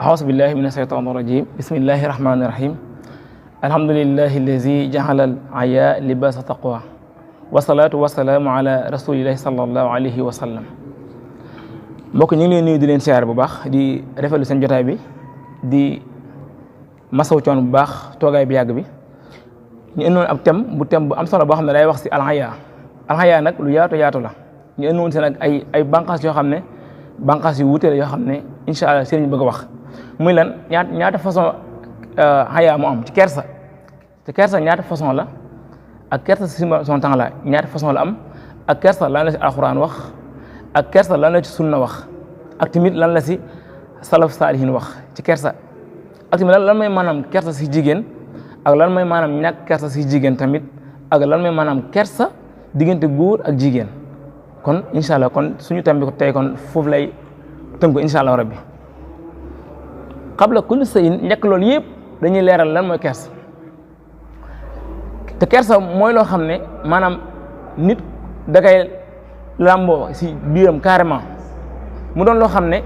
أعوذ بالله من الشيطان الرجيم بسم الله الرحمن الرحيم الحمد لله الذي جعل العياء لباس تقوى والصلاة والسلام على رسول الله صلى الله عليه وسلم mbokk ñu ngi leen nuyu di leen siyaar bu baax di rafetlu seen jotaay bi di masaw coon bu baax toogaay bi yàgg bi ñu indoon ab thème bu am solo boo xam ne day wax si alxaya nag lu yaatu la ñu indoon seen ak ay bànqaas yoo xam ne bànqaas yu wuute la yoo xam ne incha allah seen ñu bëgg a wax muy lan ñaata façon xaya mu am ci kersa te kersa ñaata façon la ak kersa si son temps la ñaata façon la am ak kersa lan la si alxuraan wax ak kersa lan la ci sunna wax ak tamit lan la si salaf saalihin wax ci kersa ak tamit lan mooy maanaam kersa si jigéen ak lan mooy maanaam ñàkk kersa si jigéen tamit ak lan mooy maanaam kersa diggante góor ak jigéen kon incha allah kon suñu tam bi ko tey kon foofu lay tënk ko incha allah rabbi qabla kulli shay'in njëkk loolu yëpp dañuy leeral lan mooy kersa te kersa mooy loo xam ne maanaam nit da koy làmboo si biiram carrément mu doon loo xam ne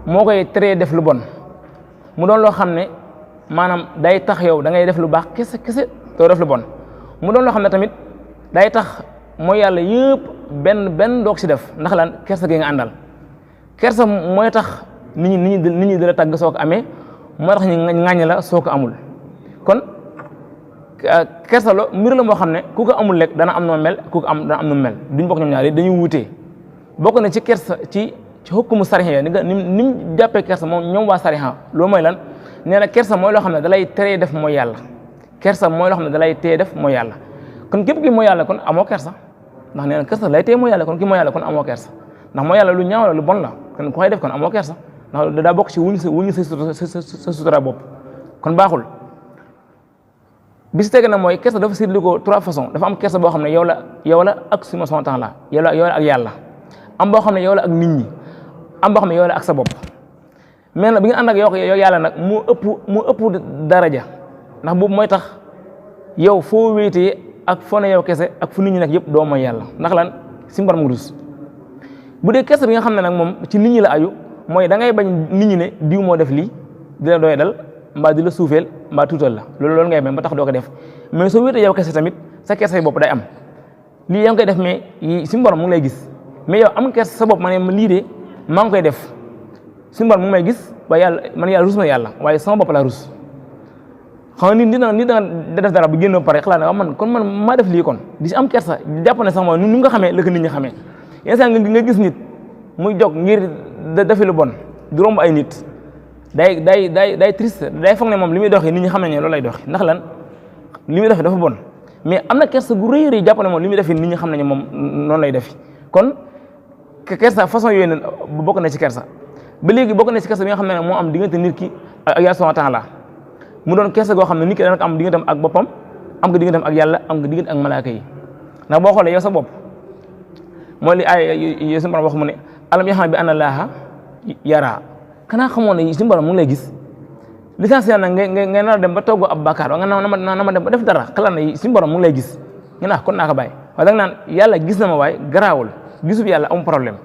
moo koy teree def lu bon mu doon loo xam ne maanaam day tax yow da ngay def lu baax kese doo def lu bon mu doon loo xam ne tamit day tax mooy yàlla yëpp benn doog si def ndax lan kersa gi nga àndal kersa mooy tax nit ñi di la tàgg soo ko amee moo tax ñu ŋàññ la soo ko amul kon kersa lo mbir la moo xam ne ku ko amul rek dana am noo mel ku ko am dana am nu mel duñ bokk ñoom ñaar dañuy wutee bokk na ci kersa ci hukmu sariya ni mu jàppee kersa moom ñoom waa sariya loolu mooy lan nee na kersa mooy loo xam ne dalay teree def mooy yàlla kersa mooy loo xam ne dalay tee def mooy yàlla kon képp ki mooy yàlla kon amoo kersa ndax nee na kersa lay tee mooy yàlla kon ki mooy yàlla kon amoo kersa ndax mooy yàlla lu ñaaw la lu bon la kon ku koy def kon amoo kersa ndax daa bokk ci wuñu sa sutura bopp kon baaxul bi si tege na mooy kersa dafa séddale ko trois façons dafa am kersa boo xam ne yow la ak suma son temps la yow la ak yàlla am boo xam ne yow la ak nit ñi am boo xam ne yow la ak sa bopp mais nag bi nga ànd ak yow yàlla nag mu ëpp daraja ndax boobu mooy tax yow foo wéetee ak foo ne yow kese ak fu nit ñi nag yëpp doo mooy yàlla ndax lan si mbar mu dus bu dee kersa bi nga xam ne nag moom ci nit ñi la ayu mooy da ngay bañ nit ñi ne diw moo def lii di la doy dal mbaa di la suufeel mbaa tuutal la loolu ngay bañ ba tax doo ko def mais soo wéetee yow kese tamit sa kersa bopp day am lii yaa ngi koy def mais suñu borom mu ngi lay gis mais yow am kersa sa bopp ma ne lii de maa ngi koy def suñu borom mu ngi may gis waaye yàlla man yàlla rus na yàlla waaye sama bopp laa rus xam nga nit da def dara bu génn ba pare xalaat ne man maa def lii kon di si am kersa jàpp ne sax mooy ni nga xamee la ko nit ñi xamee yenn saa nga gis nit muy jog ngir defi lu bon di romb ay nit day triste day foog ne moom li muy doxee nit ñi xam nañ ne loolu lay doxee ndax lan li muy doxee dafa bon mais am na kersa gu rëy jàpp ne moom li muy defee nit ñi xam nañ ne moom noonu lay defi kon kersa façon yooyu ne bokk na ci kersa ba léegi bokk na ci kersa bi nga xam ne moo am diggante nit ki ak yàlla subhanahu wa ta'ala mu doon kersa goo xam ne nit ki dana ko am digganteem ak boppam am nga digganteem ak yàlla am nga diggante ak malaaka yi ndax boo xoolee yow sa bopp mooy li ay suñu borom wax mu ne alam yaxam bi anna laaha yara kanaa xamoon ne suñu borom mu ngi lay gis l'essentiel nag ngay nar a dem ba togg ab bàkkaar wa nga na ma dem ba def dara xalaat na suñu borom mu ngi lay gis nga naa kon naa ko bàyyi waaye da nga naan yàlla gis na ma waaye garaawul gisub yàlla am problème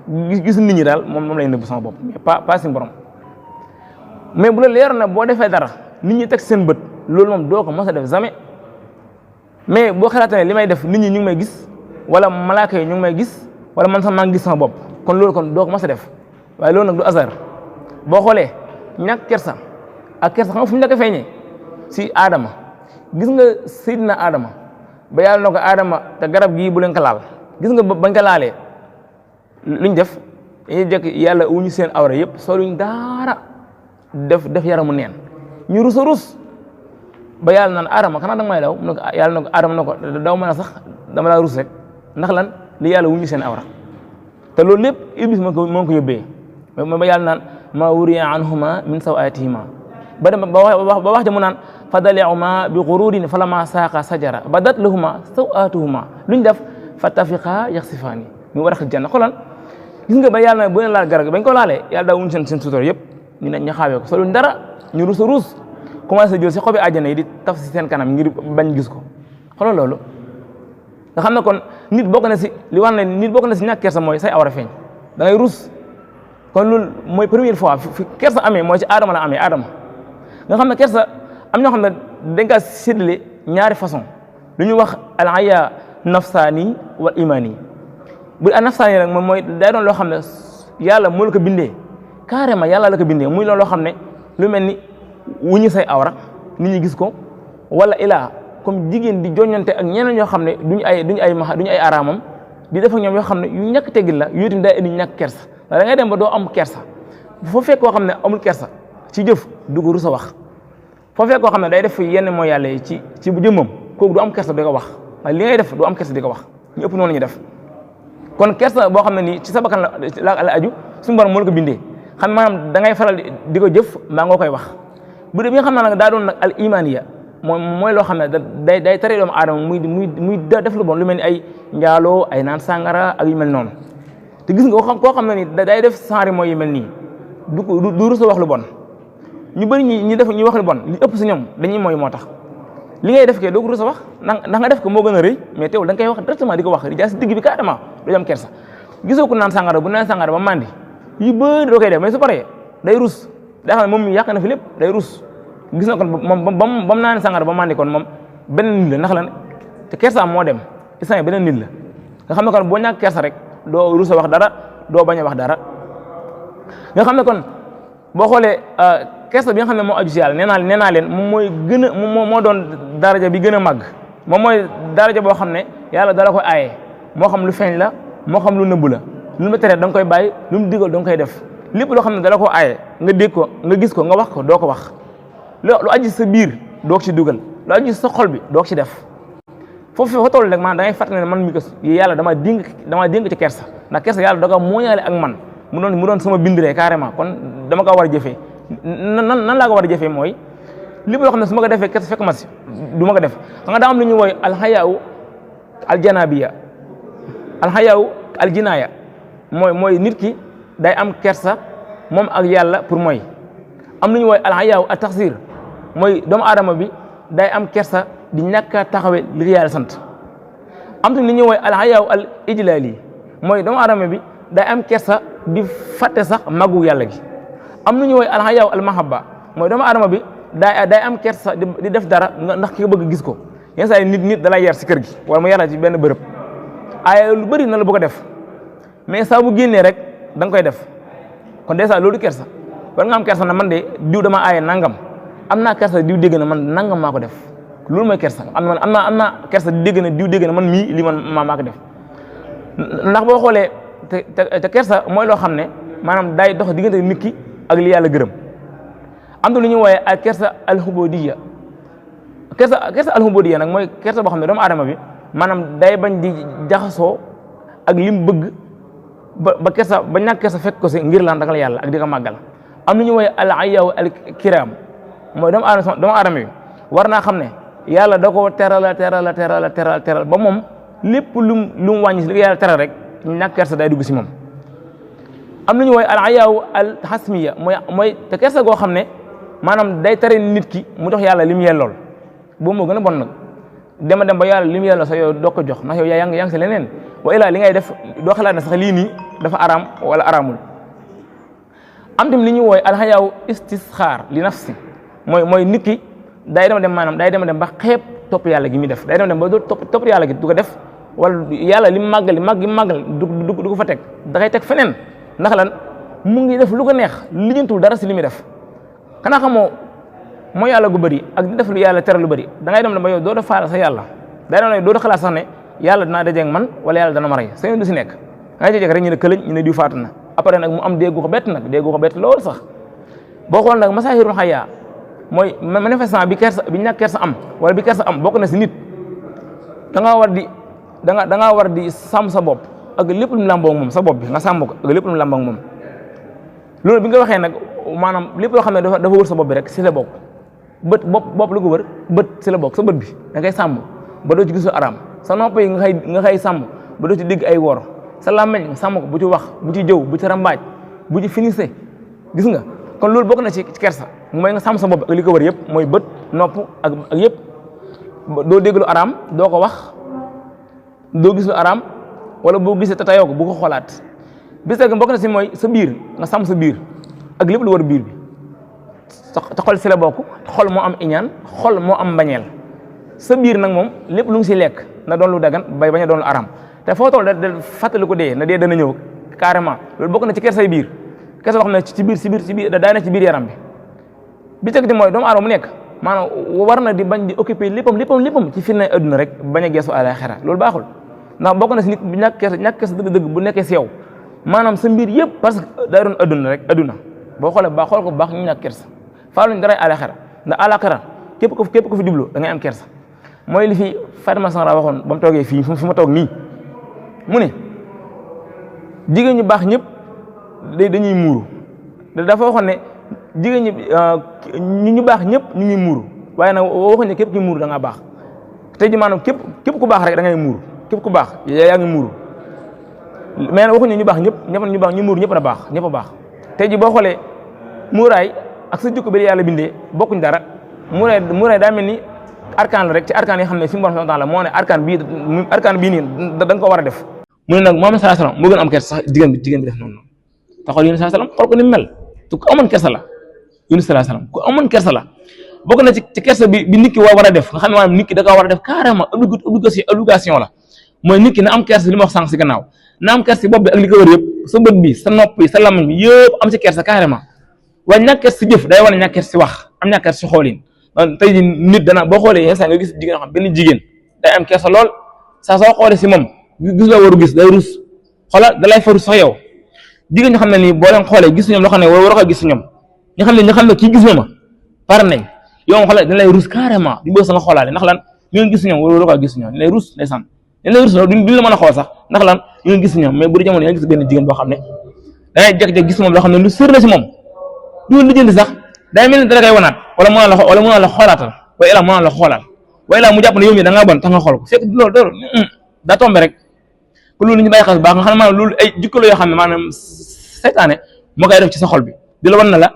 gisu nit ñi daal moom lay nëbb sama bopp mais pas suñu borom mais bu la leer na boo defee dara nit ñi teg seen bët loolu moom doo ko mos a def jamais mais boo xalaatee ne li may def nit ñi ñu ngi may gis wala malaaka yi ñu ngi may gis wala man sax maa ngi gis sama bopp kon loolu kon doo ko mos a def waaye loolu nag du hasard boo xoolee ñàkk kersa ak kersa xam nga fu ñu la ko feeñee si Adama gis nga Seydina Adama ba yàlla na ko Adama te garab gii bu leen ko laal gis nga bañ ko laalee luñ def dañuy jekk yàlla wuñu seen awra yëpp soluñ dara def yaramu neen ñu rus a rus ba yàlla naan Adama xanaa danga may daw mu ne ko yàlla na ko Adama na ko daw mën a sax dama laa rus rek ndax lan li yàlla wuñu seen awra te loolu lépp iblis moo ko yóbbee ba yàlla naan ma wuriya anhuma min sawatihima ba dem ba wax ja mu naan fa daliahuma bi gururin falamma saaqa sajara badat lahuma sawatuhuma luñ def fa tafiqa yaxsifaani mi waraqil janna xoolal gis nga ba yàlla na bu leen laal garab bañ ko laalee yàlla daa wuñu seen sutur yëpp ñu ne ñu xaawee ko soluñ dara ñu rus a rus commencé jël si xobi àjjana yi di taf si seen kanam ngir bañ gis ko xoolal loolu nga xam ne kon nit bokk na si li wax ne nit bokk na si ñàkk kersa mooy say awra feeñ da ngay rus kon loolu mooy première fois fi kersa amee mooy ci aadama la amee aadama nga xam ne kersa am ñoo xam ne dañ kaa séddale ñaari façon lu ñu wax al haya nafsaani wal imaani bu al nafsaani rek moom mooy day doon loo xam ne yàlla moo la ko bindee carrément yàlla la ko bindee muy loolu loo xam ne lu mel ni wuñu say awra nit ñi gis ko wala ilaa comme jigéen di joññante ak ñeneen ñoo xam ne duñu ay araamam di def ak ñoom yoo xam ne yu ñàkk teggin la yooyu tamit day indi ñàkk kersa da ngay dem ba doo am kersa foo fekk koo xam ne amul kersa ci jëf du ko rus a wax foo fekk koo xam ne day def yenn mooy yàlla yi ci bu jëmmam kooku du am kersa di ko wax waaye li ngay def du am kersa di ko wax ñu ëpp noonu ñu def kon kersa boo xam ne nii ci sa bakkan la aju suñu borom moo la ko bindee xam maanaam da ngay faral di ko jëf mbaa nga koy wax bu dee bi nga xam ne nag daa doon nag al imaniya mooy loo xam ne day tere doomu aadama muy def lu bon lu mel ni ay njaaloo ay naan sàngara ak yu mel noonu te gis nga koo xam ne ni day def sanri mooy yu mel nii du rus a wax lu bon ñu bëri ñi wax lu bon li ëpp si ñoom dañuy mooy moo tax li ngay def ke doo ko rus a wax ndax nga def ko moo gën a rëy mais teewul da nga koy wax directement di ko wax di jaay si digg bi carrément doo am kersa gisoo ko naan sàngara bu naan sàngara ba mandi yu bëri doo koy def mais su paree day rus day xam ne moom yàq na fi lépp day rus gis na kon moom ba mu naan sàngara ba mandi kon moom beneen nit la ndax lan te kersa moo dem instant beneen nit la nga xam ne kon boo ñàkk kersa rek doo rus a wax dara doo bañ a wax dara nga xam ne kon boo xoolee kersa bi nga xam ne moo aju si yàlla nee naa leen moom mooy gën a moo doon daraja bi gën a màgg moom mooy daraja boo xam ne yàlla dala koy aaye moo xam lu feeñ la moo xam lu nëbbu la lu mu tere da nga koy bàyyi lu mu digal da nga koy def lépp loo xam ne dala ko aaye nga dégg ko nga gis ko nga wax ko doo ko wax lu aju sa biir doo ko ci dugal lu aju sa xol bi doo ko ci def foofu fa toll rek man da ngay fàttali ne man mi ko yàlla dama dénk ci kersa ndax kersa yàlla da ko mooñaale ak man mu doon sama bindiree carrément kon dama ko war a jëfee nan laa ko war a jëfee mooy lépp loo xam ne su ma ko defee kersa fekk ma si du ma ko def xam nga daa am lu ñuy wooy alxayaaw aljanabiya alxayaaw aljinaaya mooy nit ki day am kersa moom ak yàlla pour mooy am lu ñuy wooy alxayaaw al taxsir mooy doomu aadama bi day am kersa di ñàkk a taxawee li yàlla sant am tamit li ñuy wooy alxayaaw al ijlaali mooy doomu aadama bi day am kersa di fàtte sax màggu yàlla gi am lu ñuy wooy alxayaaw al mahabba mooy doomu aadama bi day am kersa di def dara ndax ki nga bëgg gis ko yenn saa yi nit da lay yar si kër gi wala mu yara ci benn bërëb ay lu bëri na la bëgg a def mais saa bu génnee rek da nga koy def kon dèjà loolu kersa war nga am kersa na man de diw dama aaye nangam am naa kersa diw dégg na man nangam maa ko def loolu mooy kersa am naa kersa dégg na diw dégg na man mii li man maa ko def ndax boo xoolee te kersa mooy loo xam ne maanaam day dox diggante nit ki ak li yàlla gërëm am na lu ñuy wooyee ak kersa alxubodiya kersa alxubodiya nag mooy kersa boo xam ne doomu aadama bi maanaam day bañ di jaxasoo ak lim bëgg ba kersa ba ñàkk kersa fekk ko si ngir lan ragal yàlla ak di ko màggal am lu ñuy wooyee al ayyaw al kiram mooy doomu aadama bi war naa xam ne yàlla da ko teral ba moom lépp lu mu wàññi si li yàlla teral rek ñàkk kersa day dugg si moom am lu ñuy wooyee al ayyaw al hasmiya mooy te kersa goo xam ne maanaam day tere nit ki mu jox yàlla li mu yellool boobu moo gën a bon nag dem ba yàlla li mu yelloo sax yow doo ko jox ndax yow yaa ngi si leneen wa ilaa li ngay def doo xalaat ne sax lii nii dafa araam wala araamul am tamit li ñuy wooy alxayaaw istisxaar li nafsi mooy nit ki day dem ba xeeb topp yàlla gi muy def day dem ba doo topp yàlla gi du ko def wala yàlla li màggal du ko fa teg da koy teg feneen ndax lan mu ngi def lu ko neex lijjantul dara si li muy def xanaa xamoo mooy yàlla gu bëri ak di def lu yàlla tere lu bëri da ngay dem ba yow doo def faala sa yàlla day dem doo xalaat sax ne yàlla dinaa dajeeg man wala yàlla dana ma rey sa yoon du si nekk da ngay rek ñu ne këlëñ ñu ne diw faatu na après nag mu am déggu ko bett loolu sax boo xool nag masaahirul xayaa mooy manifestant bi ñàkk kersa am wala bi kersa am bokk na si nit da ngaa war di sàmm sa bopp ak lépp lu mu làmboo moom sa bopp bi nga sàmm ko ak lépp lu mu làmboo moom loolu bi nga waxee nag maanaam lépp loo xam ne dafa wër sa bopp bi rek si la bokk bët bopp lu ko wër bët si la bokk sa bët bi da ngay sàmm ba doo ci gis lu araam sa nopp yi nga xëy sàmm ba doo ci dégg ay wor sa làmmeñ sàmm ko bu ci wax bu ci jëw bu ci rambaaj bu ci finissé gis nga kon loolu bokk na ci kersa mooy nga sàmm sa bopp ak li ko wër yëpp mooy bët nopp ak yëpp doo dégg lu araam doo ko wax doo gis lu araam wala boo gisee te tayoo ko bu ko xoolaat bis rek bokk na si mooy sa biir nga sàmm sa biir ak lépp lu war biir bi te xol si la bokk xol moo am iñaan xol moo am mbañeel sa biir nag moom lépp lu mu si lekk na doon lu dagan bañ a doon lu aram te foo toll da fàttali ko dee na dee dana ñëw carrément loolu bokk na ci kersay biir kersa boo xam ne ci biir daay na ci biir yaram bi teg di mooy doomu aadama mu nekk maanaam war na di bañ di occuper léppam ci fitna adduna rek bañ a geesu àllaaxira loolu baaxul ndax bokk na si nit bu ñàkk kersa dëgg-dëgg bu nekkee si yow maanaam sa mbir yëpp parce que day doon adduna rek adduna boo xoolee baax xool ko bu baax ñu ñàkk kersa faaluñ dara àllaaxira ndax àllaaxira képp ko fi jublu da ngay am kersa mooy li fi Fatima Sanra waxoon ba mu toogee fii fi ma toog nii mu ne jigéen ñu baax ñëpp dañuy muuru dafa waxoon ne jigéen ñi ñu baax ñëpp ñu ngi muuru waaye nag waxuñ ne képp ki muuru da ngaa baax tey ji maanaam képp ku baax rek da ngay muuru képp ku baax yaa ngi muuru mais nag waxuñ ne ñu baax ñëpp ñu baax ñu muuru ñëpp a baax ñëpp a baax tey ji boo xoolee muuraay ak sa jikko bi yàlla bindee bokkuñ dara muuraay daa mel ni arkaan la rek ci arkaan yi xam ne suñu borom subhanahu wa ta'ala moo ne arkaan bii nii da nga ko war a def mu ne nag Muhammad sallallahu alayhi wasallam moo gën am kersa sax jigéen bi def noonu te xool Yunus sallallahu alayhi wasallam xool ko ni mel te ku amoon kersa la Yunus sallallahu alayhi wasallam ku amoon kersa la bokk na ci kersa bi nit ki war a def nga xam ne maanaam nit ki da ko war a def carrément obligation la mooy nit ki na am kersa li ma wax sànq si gannaaw na am kersa si bopp bi ak li ko wër yëpp sa bët bi sa nopp bi sa lamañ bi yëpp am si kersa carrément waaye ñàkk kersa si jëf day wane ñàkk kersa si wax am ñàkk kersa si xoolin tey ji nit dana boo xoolee yenn saa nga gis jigéen xam benn jigéen day am kersa lool saa soo xoolee si moom gis la waru gis day rus xoola da lay fa rus sax yow jigéen ñoo xam ne nii boo leen xoolee gis ñoom loo xam ne war a gis ñoom ñu xam ne kii gis na ma pare nañ yow moom xoolee dañ lay rus carrément di bëgg sa nga xoolaale ndax lan ñu ngeen gis ñoom war a gis ñoom dañ lay rus day sant dañ lay rus duñ la mën a xool sax ndax lan ñu ngeen gis ñoom mais bu di jamono yaa gis benn jigéen boo xam ne dangay jékki-jékki gis moom loo xam ne lu sër la si moom du lijjanti sax day mel ni dara koy wanaat wala mu naan la xoolaatal waaye ilaa mu naan la xoolaal waaye ilaa mu jàpp ne yow mii da ngaa bon tax nga xool ko fekk loolu daa tombé rek ko loolu ñu bàyyi xel baax nga xam ne maanaam loolu ay jikko la yoo xam ne maanaam seytaane moo koy def ci sa xol bi di la wan na la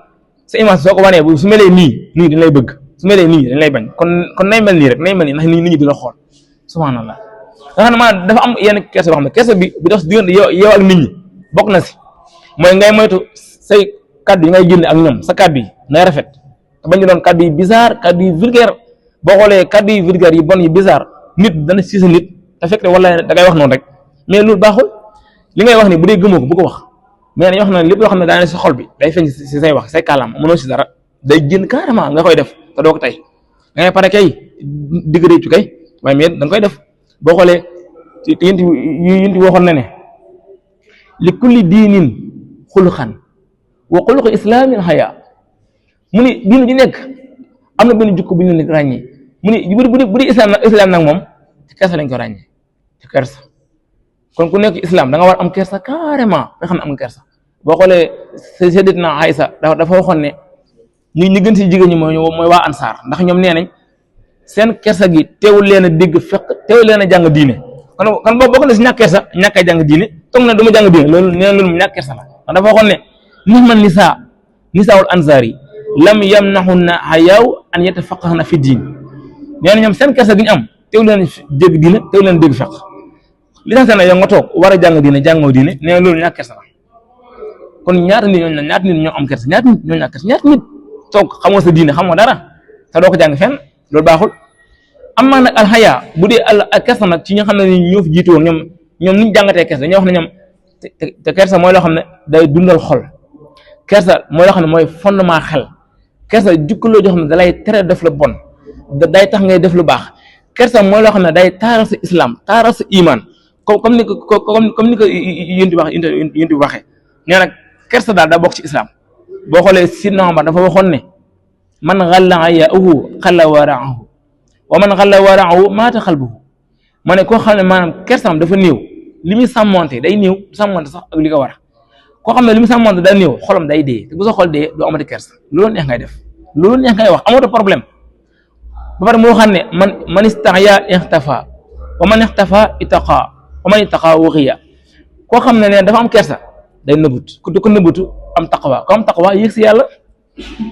sa image soo ko wanee bu su melee nii dañ lay bëgg su melee nii dañ lay bañ kon nay mel nii rek nay mel nii ndax nit ñi di la xool subhanallah nga xam ne maanaam dafa am yenn kersa boo xam ne kersa bi dox diggante yow ak nit ñi bokk na si mooy ngay moytu say kaddu yi ngay génne ak ñoom sa kaddu yi nay rafet te bañ doon kaddu yi bizarre kaddu yi vulgaire boo xoolee kaddu yi vulgaire yi bon yi bizarre nit dana si sa nit te fekk wala da ngay wax noonu rek mais loolu baaxul li ngay wax ni bu dee gëmoo ko bu ko wax mais dañuy wax ne lépp loo xam ne daane si xol bi day feeñ si say wax say kàllaam mënoo si dara day génn carrément nga koy def te doo ko tey da ngay pare kay digg réccu kay waaye mais da nga koy def boo xoolee yénti waxoon na ne li kulli diinin xuluxan wa xuluxu islaamin xaya mu ni diina ji nekk am na benn jukko bu ñu leen ràññee mu ni bu di islam nag moom ci kersa lañ ko ràññee ci kersa kon ku nekk islam da nga war am kersa carrément nga xam ne am nga kersa boo xoolee sayyidatuna Aysa dafa waxoon ne ñi gën si jigéen ñi mooy waa ansaar ndax ñoom nee nañ seen kersa gi teewul leen a dégg fekk teewul leen a jàng diine kon bokk na si ñàkk kersa ñàkk a jàng diine toog na du ma jàng diine loolu nee na loolu mu ñàkk kersa la ndax dafa waxoon ne nihman nisaa'ul ansaari lam yamnahunna hayaw an yatafaqahna fi diin nee na ñoom seen kersa gi ñu am teewul leen dégg diine teewul leen dégg fekk li tax na yow nga toog war a jàng diine jàngoo diine nee na loolu ñàkk kersa la kon ñaata nit ñoo am kersa ñaata nit ñoo ñàkk kersa ñaata nit toog xamoo sa diine xamoo dara te doo ko jàng fenn loolu baaxul am naa nag alxaya bu dee ak kersa nag ci ñi nga xam ne ñoo fi jiitu woon ñoom ni ñu jàngatee kersa dañoo wax ne ñoom te kersa mooy loo xam ne day dundal xol kersa mooy loo xam ne mooy fondement xel kersa jukka loo joo xam ne dalay tere def lu bon day tax ngay def lu baax kersa mooy loo xam ne day taaral sa islam taaral sa iman comme ni ko yénti waxee nee nag kersa daal daa bokk ci islam boo xoolee Sidna Omar dafa waxoon ne man xalla hayaahu xalla waraahu wa man xalla waraahu maata xalbuhu ma ne koo xam ne maanaam kersaam dafa néew li muy sàmmonte day néew sàmmonte sax ak li ko war koo xam ne li muy sàmmonte day néew xolam day dee te bu sa xol dee doo amati kersa loolu neex ngay def loolu neex ngay wax amatoo problème ba pare moo xam ne man istahya ixtafa wa man ixtafa ittaqa wa man ittaqa waxiya koo xam ne dafa am kersa day nëbbut ku ko nëbbutu am taqwa ko am taqwa yéeg si yàlla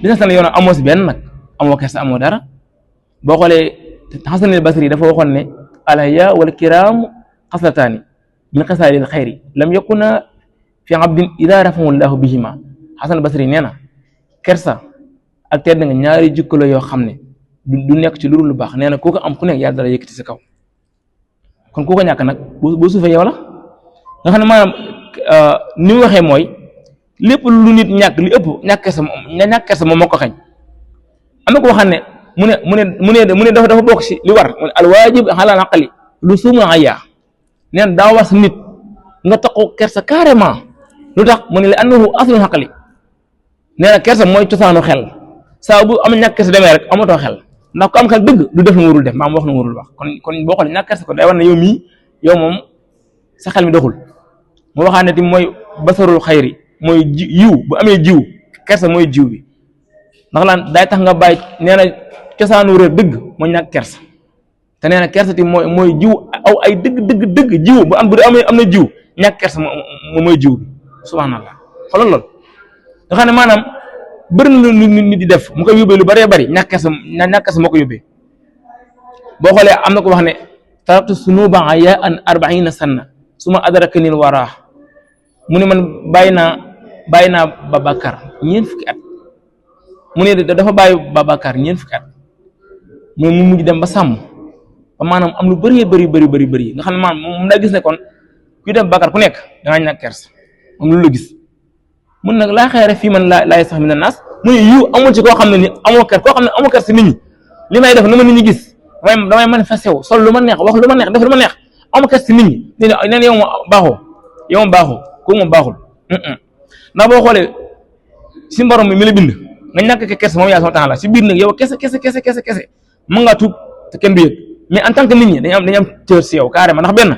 dina seen yoon amoo si benn nag amoo kersa amoo dara boo xoolee Hasan al-Basri dafa waxoon ne alhaya wal kiram xaslataani min xasaalil xayri lam yakuna fi abdin ida rafahu llahu bihima Hasan Basri nee na kersa ak tedd nga ñaari jikko la yoo xam ne du nekk ci lu baax nee na koo ko am ku nekk yàlla dara yëkkati sa kaw kon koo ko ñàkk nag boo suufee yow la nga xam ne maanaam ni mu waxee mooy lépp lu nit ñàkk li ëpp ñàkk kersa moom moo ko xañ am na ko waxam ne mu ne dafa bokk ci li war mu ne al waajib ala aqli lu suuma aya neen daa war sa nit nga taxaw kersa carrément lu tax mu ne la annahu aslul aqli nee na kersa mooy cosaanu xel saa bu am ñàkk kersa demee rek amatoo xel ndax ku am xel dëgg du def lu mu warul def mbaa mu wax lu mu warul wax kon boo xoolee ñàkk kersa ko day war na yow moom sa xel mi doxul mu waxaat ne tamit mooy basarul xayri mooy yiw bu amee jiw kersa mooy jiw bi ndax lan day tax nga bàyyi nee na cosaanu réer dëgg mooy ñàkk kersa te nee na kersa ti mooy jiw aw ay dëgg jiw bu am na jiw ñàkk kersa mooy jiw bi subhanallah xoolal lool nga xam ne maanaam bëri na lu nit di def mu koy yóbbee lu bëree bëri ñàkk kersa moo ko yóbbee boo xoolee am na ko wax ne taraktu sunuba aya an 40 sanna suma adrakani al wara mu ne man bàyyi naa Babacar ñeent fukki at mu ne dafa bàyyi Babacar ñeent fukki at mu mujj dem ba sàmm ba maanaam am lu bëree bëri nga xam ne maanaam moom daa gis ne kon kuy dem Babacar ku nekk dangaa ñàkk kersa moom loolu la gis mun nag laa xeere fii man laay sax mi na naas mu ne yiw amul ci koo xam ne ni amoo koo xam ne amoo kers si nit ñi li may def na ma nit ñi gis damay manifesté wu sol lu ma neex wax lu ma neex def lu ma neex amoo kers si nit ñi neen yow ma baaxoo kooku moom baaxul ndax boo xoolee si mborom mi la bind nga ñàkk kers moom yaa sama temps la si biir nag yow kese mën ngaa tuub te kenn du yëg mais en tant que nit ñi dañu am cër si yow carrément ndax benn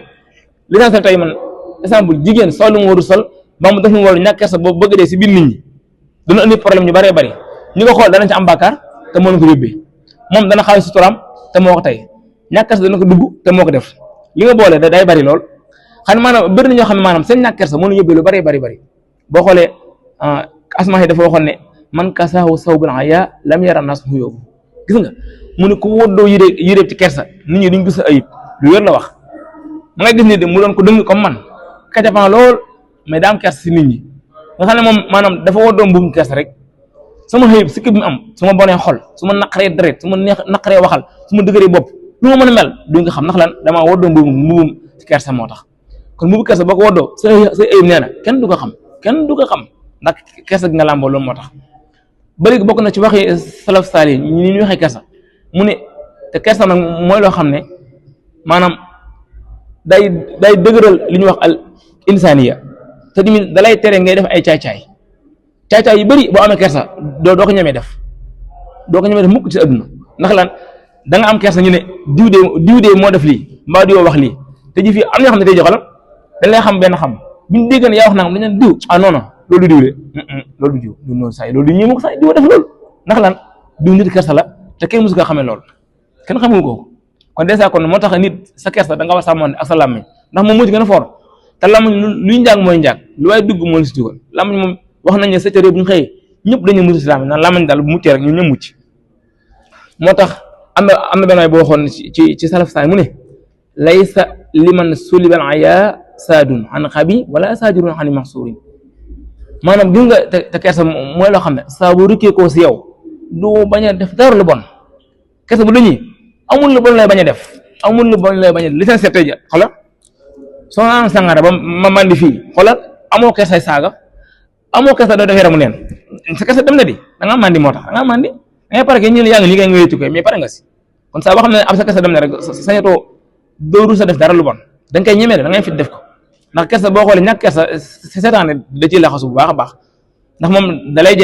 l'essentiel tey man exemple jigéen sol lu mu warul sol ba mu def lu mu warul ñàkk kersa boobu bëgg dee si biir nit ñi dana indi problème ñu bëree bëri ñi ko xool danañ ci am bàkkaar te moo leen ko yóbbee moom dana xaalis suturaam te moo ko tey ñàkk kersa dana ko dugg te moo ko def li nga boole day bëri lool xam ne maanaam bëri na ñoo xam ne maanaam seen ñàkk kersa moo leen yóbbee lu bëri boo xoolee asmaa yi dafa waxoon ne man kasaahu sawbul haya lam yara nas hu yóbbu gis nga mu ne ku woddoo yére ci kersa nit ñi duñ gis ayib lu wér la wax ma ngay gis ni de mu doon ko dëng comme man kacafan lool mais daa am kersa si nit ñi nga xam ne moom maanaam dafa woddoo mbuum kersa rek sama xëyib si kib mi am su ma bonee xol su ma naqaree deret su ma naqaree waxal su ma dëgëree bopp lu ma mën a mel duñ ko xam ndax lan damaa woddoo mbuum ci kersa moo tax kon mbuubu kersa boo ko woddoo sa ayib nee na kenn du ko xam ndax kersa gi nga làmboo loolu moo tax ba léegi bokk na ci waxi salaf saali ñi ñu waxee kersa mu ne te kersa nag mooy loo xam ne maanaam day dëgëral li ñuy wax al insaniya te tamit dalay tere ngay def ay caay-caay yu bëri boo amee kersa doo ko ñemee def mukk ci àdduna ndax lan da nga am kersa ñu ne diw de moo def lii mbaa diwoo wax lii te ji fii am na ñoo xam ne tey joxalam dañ lay xam benn xam buñ dégg ne yaa wax nangam dañ leen diw non loolu diw de loolu du diw du noonu saa yi loolu du ñëw ko saa yi diw def loolu ndax lan diw nit kersa la te kenn musu ko xamee loolu kenn xamu ko kon dèjà kon moo tax nit sa kersa da nga war a sàmmoon ak sa làmmiñ ndax moom moo ci gën a foor te làmmiñ luy njaag mooy njaag lu waaye dugg moo la si dugal làmmiñ moom wax nañ ne sa cër bu ñu xëyee ñëpp dañu mucc si làmmiñ naan làmmiñ daal bu muccee rek ñun ñëpp mucc moo tax am na benn waay boo waxoon ci salaf saay mu ne laysa liman sulibal aya saadun an xabi wala saajirun an maxsuurin maanaam gis nga te kersa mooy loo xam ne saa bu rukkee koo si yow du bañ a def dara lu bon kersa bu dañuy amul lu bon lay bañ a def li seen seet tey xoolal soo naan sangara ba ma mandi fii xoolal amoo kersay saaga amoo kersa doo def yaramu neen sa kersa dem na di da ngaa mandi moo tax da ngay pare ke ñu ne yaa ngi liggéey nga wéetu koy mais pare nga si kon saa boo xam ne am sa kersa dem na rek sañatoo dooru sa def dara lu bon da nga koy ñemee da ngay fit def ko ndax kersa boo xoolee ñàkk kersa seetaane da ciy laxasu bu baax a baax ndax moom dalay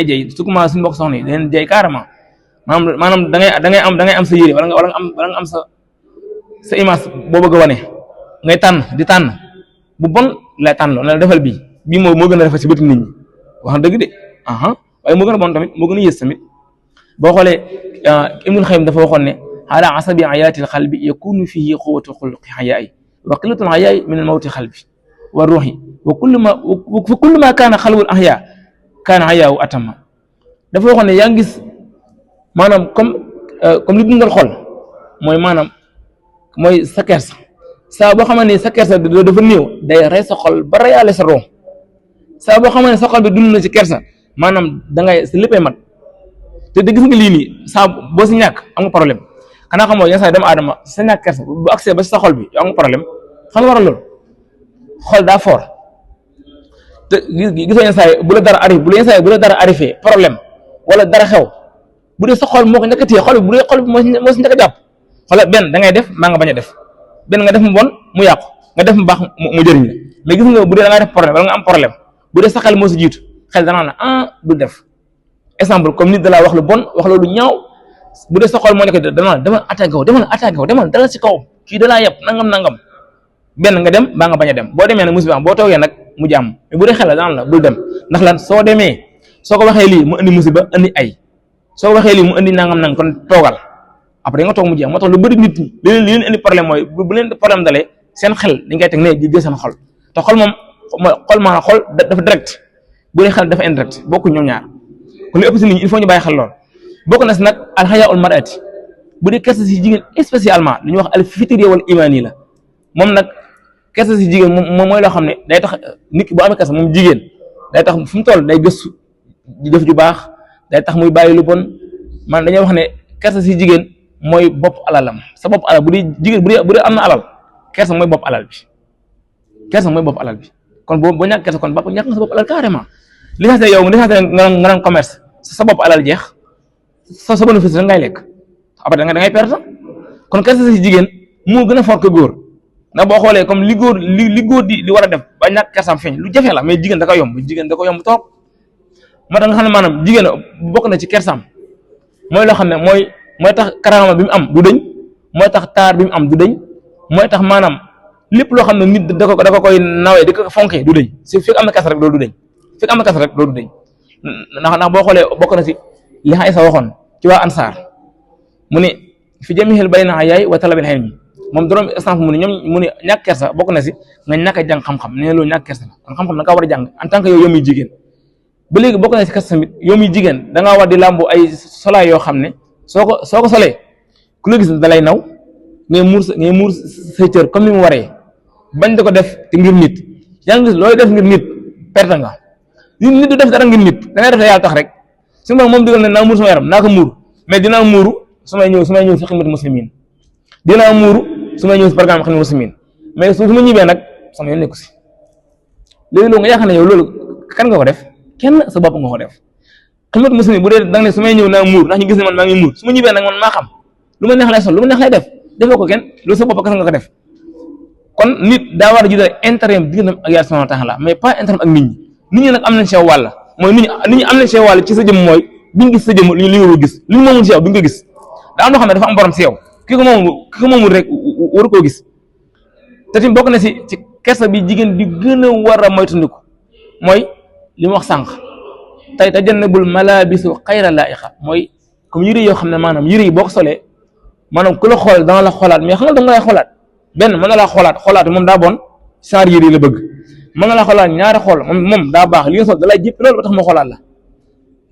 jey su ko suñu mbokk soxna yi da leen jey carrément maanaam da ngay am sa yére wala nga am sa image boo bëgg a wane ngay di tànn bu bon lay tànn loo ne la defal bii moo gën a rafet si bëtu nit ñi wax dëgg de waaye moo gën a bon tamit moo gën a yées tamit boo xoolee Ibnul Qayyim dafa waxoon ne ala asabi ayatil xalbi yakunu fihi quwwatu xulqi xayaay wa qillatul xayaay min al mawti xalbi wa ruuxi wa kullu ma kaana xalwul ahya kaana xayaawu atama dafa waxoon ne yaa ngi gis maanaam comme li dundal xol mooy sa kersa saa boo xamante ni sa kersa dafa néew day rey sa xol ba reyaale sa roo saa boo xamante ne sa xol bi dund na ci kersa maanaam da ngay sa léppay mat te gis nga lii nii saa boo si ñàkk am nga problème xanaa xamoo yenn saa yi doomu aadama sa ñàkk kersa bu accès ba si sa xol bi yow am nga problème xam nga waral loolu xol daa fort te gisoo yenn saa yi bu la dara arrivé bu la dara arrivé problème wala dara xew bu dee sa xol moo ko njëkk a téye xol bi bu dee xol bi moo si njëkk a jàpp xoolal benn da ngay def maa nga bañ a def benn nga def mu bon mu yàqu nga def mu baax mu jëriñ la mais gis nga bu dee da ngay def problème wala nga am problème bu dee sa xel moo si jiitu xel danaa la du def exemple comme nit da laa wax lu bon wax loolu ñaaw bu dee sa xol moo nekk danaa la demal attaqué ko demal dala si kaw kii da laa yeb nangam benn nga dem baa nga bañ a dem boo demee nag musiba boo toogee nag mu jàmm mais bu dee xel la danaa la bul dem ndax lan soo demee soo ko waxee lii mu indi musiba indi ay soo ko waxee lii mu indi nangam kon toogal après nga toog mu jeex moo tax lu bëri nit ñi li leen indi problème mooy bu leen problème dalee seen xel dañ koy teg ne jël seen xol te xol moom maanaam xol dafa direct bu dee xel dafa indirect bokku ñoom ñaar kon li ëpp si nit ñi il faut ñu bàyyi xel lool bokk na si nag alxayaa ul mar'ati bu dee kersa si jigéen spécialement li ñuy wax al fitriya wal imaani la moom nag kersa si jigéen moom mooy loo xam ne day tax nit ki bu amee kersa moom jigéen day tax fu mu toll day gëstu di def ju baax day tax muy bàyyi lu bon man dañuy wax ne kersa si jigéen mooy bopp alalam sa bopp alal bu dee jigéen bu dee am na alal kersa mooy bopp alal bi kon boo ñàkk kersa kon ñàkk nga sa bopp alal carrément li nga xam ne yow nga naan commerce sa bopp alal jeex sa bénéfice da ngay lekk après da ngay perte kon kersa si jigéen moo gën a fort que góor ndax boo xoolee comme li góor di war a def ba ñàkk kersaam feeñ lu jafe la mais jigéen da ko yomb trop moo tax nga xam ne maanaam jigéen bokk na ci kersaam mooy loo xam ne mooy tax karaama bi mu am du dëñ mooy tax taar bi mu am du dëñ mooy tax maanaam lépp loo xam ne nit da ko koy nawee di ko fonkee du dëñ si fekk am na kersa rek loolu du dëñ fekk am na kersa rek loolu du dëñ ndax boo xoolee bokk na si li Aysa waxoon ci waa ansaar mu ne fi jamihil bayna ayaay wa talabil ilmi moom dorom exemple mu ne ñàkk kersa bokk na si nga ñàkk a jàng xam-xam nee loolu ñàkk kersa la kon xam-xam da nga war a jàng en tant que yow muy jigéen ba léegi bokk na si kersa tamit yow muy jigéen da ngaa war di làmbu ay solaay yoo xam ne soo ko solee ku la gis da lay naw ngay muur say cër comme ni mu waree bañ da ko def te ngir nit yaa ngi gis looy def ngir nit perte nga nit du def dara ngir nit da ngay def yàlla tax rek su ma moom digal ne naa muur sama yaram naa ko muur mais dinaa muuru su may ñëw si xidmatu muslimin dinaa muuru su may ñëw si programme xidmatu muslimin mais su ma ñibbee nag sama yoon nekku si léegi loolu nga yaakaar ne yow loolu kan nga ko def kenn sa bopp nga ko def xidmatu muslimin bu dee da nga ne su may ñëw naa muur ndax ñu gis ne man maa ngi muur su ma ñibbee nag man maa xam lu ma neex lay sol lu ma neex lay def defoo ko kenn loolu sa bopp kese nga ko def kon nit daa war a jiital intérêt digganteem ak yàlla subhanahu wa ta'ala mais pas intérêt ak nit ñi nag am nañ sew wàll mooy nit ñi am nañ sew wàll ci sa jëm mooy biñ gis sa jëm li nga ko gis li ñu moomul si yow duñ ko gis daa am loo xam ne dafa am borom si yow ki ko moomul rek waru koo gis te tamit bokk na si ci kersa bi jigéen di gën a war a moytandiku mooy li mu wax sànq tey tajannabul malaabisu xayra laa'iqa mooy comme yëre yoo xam ne maanaam yëre yi boo ko solee maanaam ku la xool dana la xoolaat mais xam nga da nga lay xoolaat benn mën na laa xoolaat moom daa bon genre yëre yi la bëgg mën na laa xoolaat ñaari xool moom daa baax li nga sol da lay jëpp loolu ba tax moo xoolaat la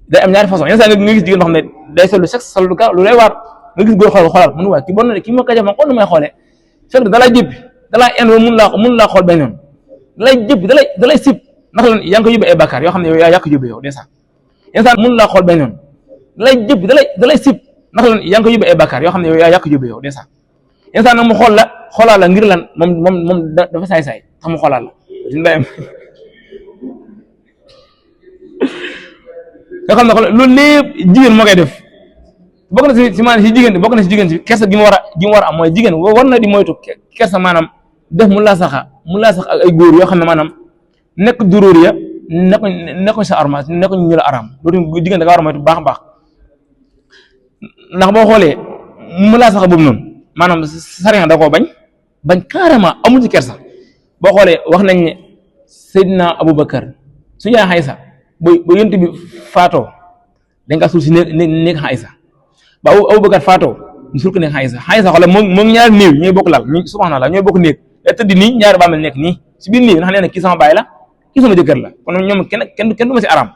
day am ñaari façon yenn saa nga gis jigéen boo xam ne day sol lu sexe sol lu gaaw lu lay waar nga gis góor xoolaat mënu waa kii bon na de kii moo ko jëf ma xool nu may xoolee fekk da lay jëppi da lay en mun laa xool benn yoon da lay jëppi da lay sib ndax lan yaa ngi ko yóbbu ay bakkaar yoo xam ne yow yaa yàq yóbbu yow des yenn saa mun laa xool benn yoon da lay jëppi da lay sib ndax lan yaa ngi ko yóbbu ay bakkaar yoo xam ne yow yaa yàq yóbbu yow des yenn saa nag mu xoolaat la ngir lan moom dafa saay-saay tax mu xoolaat la nga xam ne loolu lépp jigéen moo koy def bokk na si maanaam si jigéen si kersa gi mu war a am mooy jigéen war na di moytu kersa maanaam def mu laasax ak ay góor yoo xam ne maanaam nekk duróor ya nekkuñ sa arma nekkuñ ñu la aram loolu jigéen da nga war a moytu baax a baax ndax boo xoolee mu laasax boobu noonu maanaam sariya da koo bañ carrément amul ci kersa boo xoolee wax nañ ne Seydina Aboubacar su yaay Aysa ba yonent bi faatoo dañ kaa suul si néeg Aysa ba Aboubacar faatoo ñu suul ko néeg Aysa xoolee moom ñaari néew ñooy bokk lal subhanallah ñooy bokk néeg day tëdd nii ñaari bàmmeel nekk nii si biir néeg ndax nee na kii sama baay la kii sama jëkkër la kon ñoom kenn du ma si aram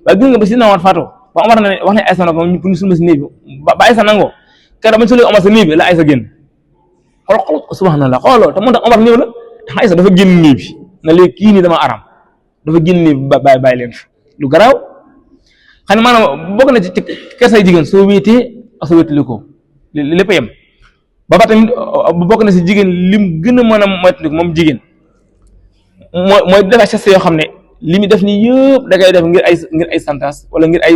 waaye gis nga ba si na war faatoo ba Omar na ne wax ne Aysa na ko pour ñu suul ma si néeg bi ba Aysa nangoo keroog bañ suulee Omar sa néeg bi la Aysa génn xool subhanallah xooloo te moo tax Omar ñëw na te Aysa dafa génn nii bi na léegi kii nii dama aram dafa génn nii bi bàyyi leen lu garaaw xam ne maanaam bokk na ci kersay jigéen soo wéetee ak soo wéetali ko lépp yem ba tamit bokk na si jigéen lim gën a mën a moytandiku moom jigéen mooy def ay geste yoo xam ne li muy def nii yëpp da ngay def ngir ay santas wala ngir ay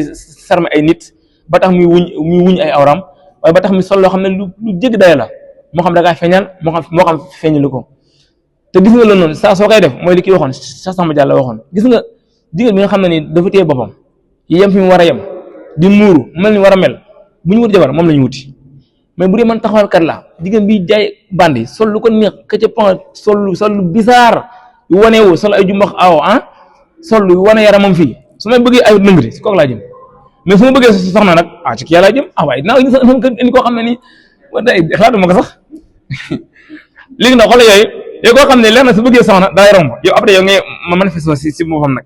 sarme ay nit ba tax muy wuñ ay awram waaye ba tax muy sol loo xam ne lu jéggi dayo la moo xam da ngaa feeñal moo xam feeñalu ko te gis nga loolu noonu saa soo koy def mooy li kii waxoon sa sama jàll waxoon gis nga jigéen bi nga xam ne nii dafa téye boppam yem fi mu war a yem di muuru mel ni war a mel bu ñu wut jabar moom la ñu wuti mais bu dee man taxawalkat la jigéen bi jaay bandi sol lu ko neex ka ca pan sol lu bizarre yu wanewu sol ay jumbax aw sol lu wane yaramam fii su ma bëggee ay nëngri si kooku laa jëm mais su ma bëggee soxna nag ci kii yàlla jëm waaye dinaa indi koo xam ne nii day xalaatuma ko sax léegi nag xoolal yooyu koo xam ne leer na su bëggee soxna daa romb yow après yow ngay ma manifesté si boppam nag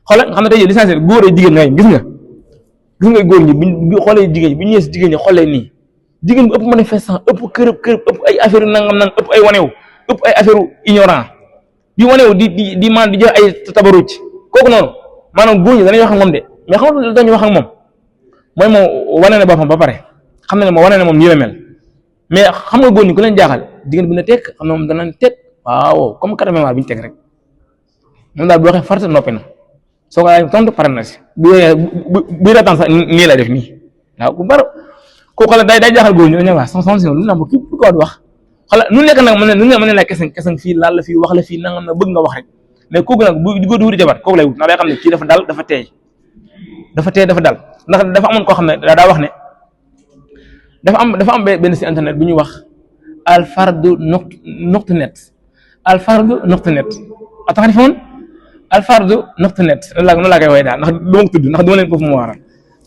xoolal nga xam ne tey licencié góor ak jigéen ñooy gis nga góor ñi bu xoolee jigéen ñi bu ñëwee si jigéen ñi xoolee nii jigéen bu ëpp manifestant ëpp kërëb ëpp ay affaire nangam ëpp ay wanewu ëpp ay affaire ignorant di wanewu di man di jox ay tabaruc kooku noonu maanaam góor ñi danañ wax ak moom de mais xam nga dañu wax ak moom mooy moom wane na boppam ba pare xam na ne moom wane na moom nii la mel mais xam nga góor ñi ku leen jaaxal jigéen bi na teg xam na moom danañ teg waaw comme carrément bi ñu teg rek moom daal bu waxee farata noppi na soo ko laaj tontu pare na si bu reetaan sax nii la def nii waaw ku bari kooku la day jaaxal góor ñi dañuy wax son si lu nam kii bu ko wax xala nu nekk nag mën na la kesen fii laal la fii wax la fii nangam na bëgg nga wax rek mais kooku nag bu góor di wuti jabar kooku lay wut ndax day xam ne kii dafa dal dafa teey dafa dal ndax dafa amoon koo xam ne daa wax ne dafa am benn si internet bu ñuy wax alfardu nuqtanet ataxarifoon alfardu nuqtanet noonu laa koy woy daal ndax du ma ko tudd ndax du ma leen ko fu mu waral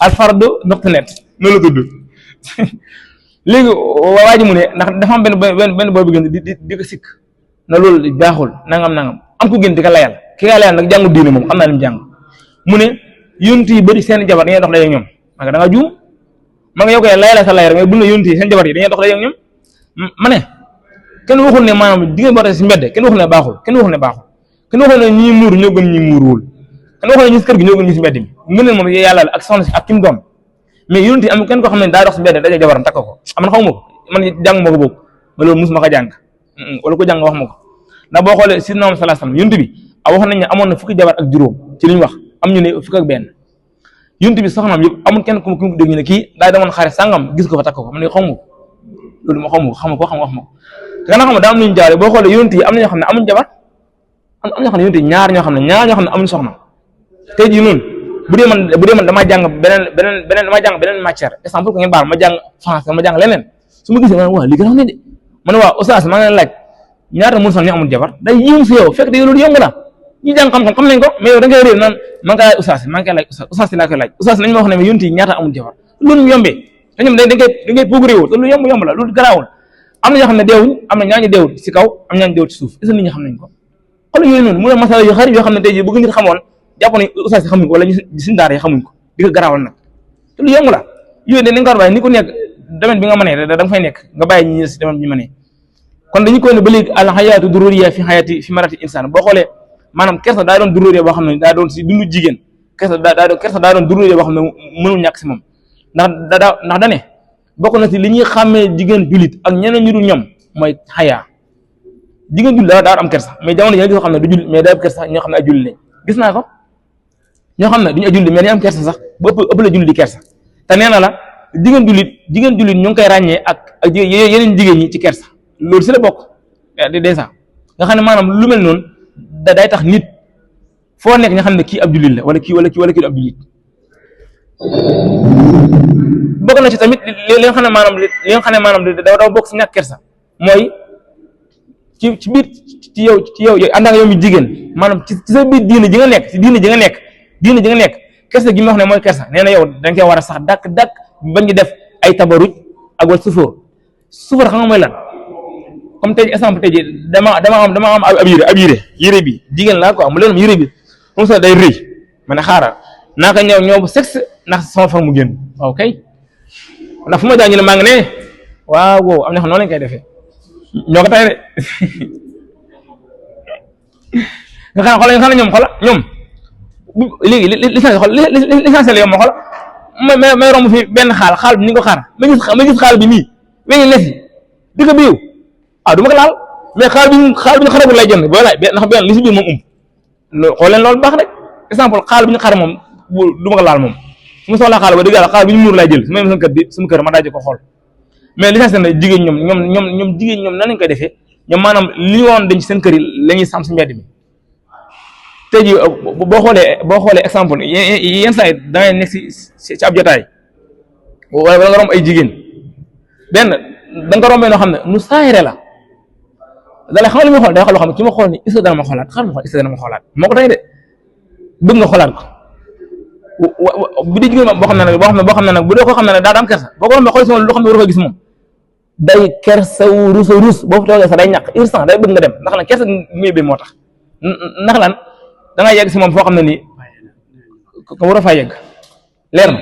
alfardu nuqtanet noonu la tudd léegi waa ji mu ne ndax dafa am benn booy bu gën di ko sikk na loolu baaxul nangam am ko gën di ko layal ki nga layal nag jàngu diine moom xam naa lim jàng mu ne yonent yi bëri seen jabar dañuy dox daje ak ñoom ma nga da nga juum ma nga yow koy layal sa lay rek mais bu ne yonent yi seen jabar yi dañuy dox daje ak ñoom ma ne kenn waxul ne maanaam jigéen boo tax si mbedd kenn waxul ne baaxul kenn waxul ne ñi muur ñoo gën ñi muuruwul kenn waxul ne ñi si kër gi ñoo gën ñi si mbedd mi ngeen ne moom yàlla ak soxna si ak kim doom mais yonent yi am kenn koo xam ne daa dox si mbedd daje jabaram takk ko man xaw ma ko man jàng ma ko boobu ma loolu musuma ko jàng wala ko jàng wax ma ko ndax boo xoolee si noom sallallahu alayhi wasallam yonent bi wax nañ ne amoon na fukki jabar ak juróom ci li ñu wax am ñu ne fukk ak benn yonent bi soxnaam yëpp amul kenn ku mu dégg ñu ne kii daa demoon xare sàngam gis ko fa takk ko man ne xaw ma ko loolu ma xaw ma ko wax ma ko te nga xam ne daa am nañu jaare boo xoolee yonent yi am na ñoo xam ne amuñ jabar am ñoo xam ne yonent yi ñaar ñoo xam ne amuñ soxna tey jii noonu bu dee man damaa jàng beneen matière exemple ko ngeen baal ma jàng français ma jàng leneen su ma gisee ma ne waa li gën a xam ne de ma ne waa oustaz maa ngi leen laaj ñaata mun sax ñu amul jabar day yéem si yow fekk de loolu yomb na ñi jàng xam-xam xam nañ ko mais yow da ngay réer naan maa ngi koy laaj oustaz maa ngi koy laaj oustaz si laa koy laaj oustaz nañ ma wax ne yonent yi ñaata amul jabar loolu mu yombee te ñoom da ngay progré wu te lu yomb la loolu garaawul am na ñoo xam ne deewuñ am na ñaañu deewul si kaw am ñaañu deewul ci suuf est-ce que nit ñi xam nañ ko xool yooyu noonu mu ne masala yu xari yoo xam ne tey jii bëgg nit xamoon jàpp ne oustaz yi xamuñ ko wala ñu suñ daara yi xamuñ ko di ko garaawal nag te lu yomb la yooyu dañ ko war a bàyyi ni ku nekk domaine bi nga mënee da nga fay nekk nga bàyyi ñi si domaine bi ñu mënee kon dañu koy ne ba léegi al xayaatu dururiya fi marati insaan boo xoolee maanaam kersa daa doon dururiya boo xam ne daa doon si dundu jigéen kersa daa doon dururiya boo xam ne mënul ñàkk si moom ndax dane bokk na si li ñuy xàmmee jigéen jullit ak ñeneen ñu dul ñoom mooy xayaa jigéen jullit daa am kersa mais jamono yi nga xam ne du jullit mais day am kersa ñoo xam ne ay jullit lañ gis naa ko ñoo xam ne duñu ay jullit mais dañu am kersa sax ba ëpp la jullit di kersa te nee na la jigéen jullit ñu ngi koy ràññee ak yeneen jigéen ñi ci kersa loolu si la bokk déjà nga xam ne maanaam lu mel noonu day tax nit foo nekk nga xam ne kii ab jullit la wala kii du ab jullit bokk na ci tamit li nga xam ne maanaam dafa bokk si ñàkk kersa mooy ci biir ci yow ànd ak yow mi jigéen maanaam ci sa biir diine ji nga nekk si diine ji nga nekk kersa gi ma wax ne mooy kersa nee na yow da nga koy war a sax dàkk bañ di def ay tabaruj ak wala sufóor xam nga mooy lan comme tey exemple tey jii dama am ab yére bi jigéen laa quoi mu leen yére bi moom sax day rëy ma ne xaaral naa ko ñëw bu sexe ndax sama fan mu génn waaw kay ndax fu ma jaa ñu ne maa ngi ne waaw am na xam noonu lañ koy defee ñoo ko tay de nga xam ne ñoom ñoom léegi l'essentiel yow ma xola may romb fi benn xaal bi ni ko xaar ma gis xaal bi nii weñu nes yi di ko biiw du ma ko laal mais xaal bi ñu xaragul lay jënd booy laaj ndax benn li si biir moom xool leen loolu baax rek exemple xaal bi ñu xare moom du ma ko laal moom su ma soxlaa xaal ba dëgg yàlla xaal bi ñu muur lay jël su ma yem sama kër ma daje ko xool mais l'essentiel na jigéen ñoom jigéen ñoom nan lañ koy defee ñoom maanaam li ñu woon dañ ci seen kër yi la ñuy sàmm si mbedd mi tey jii boo xoolee exemple yenn saa yi da ngay nekk si ab jotaay wala nga romb ay jigéen benn da nga rombee noo xam ne nu saayre la dalay xam li muy xool day xool loo xam ne ki ma xool ni est-ce que dana ma xoolaat xaaral ma xool est-ce que dana ma xoolaat moo ko tey de bëgg nga xoolaat ko bu dee jigéen boo xam ne nag bu dee koo xam ne nag daa am kersa boo ko rombee xool si moom loo xam ne war ko gis moom day kersa wu rus boo fa toogee sax day ñàkk instant day bëgg nga dem ndax lan kersa muy bi moo tax ndax lan da ngay yegg si moom foo xam ne nii ko war a faa yegg leer na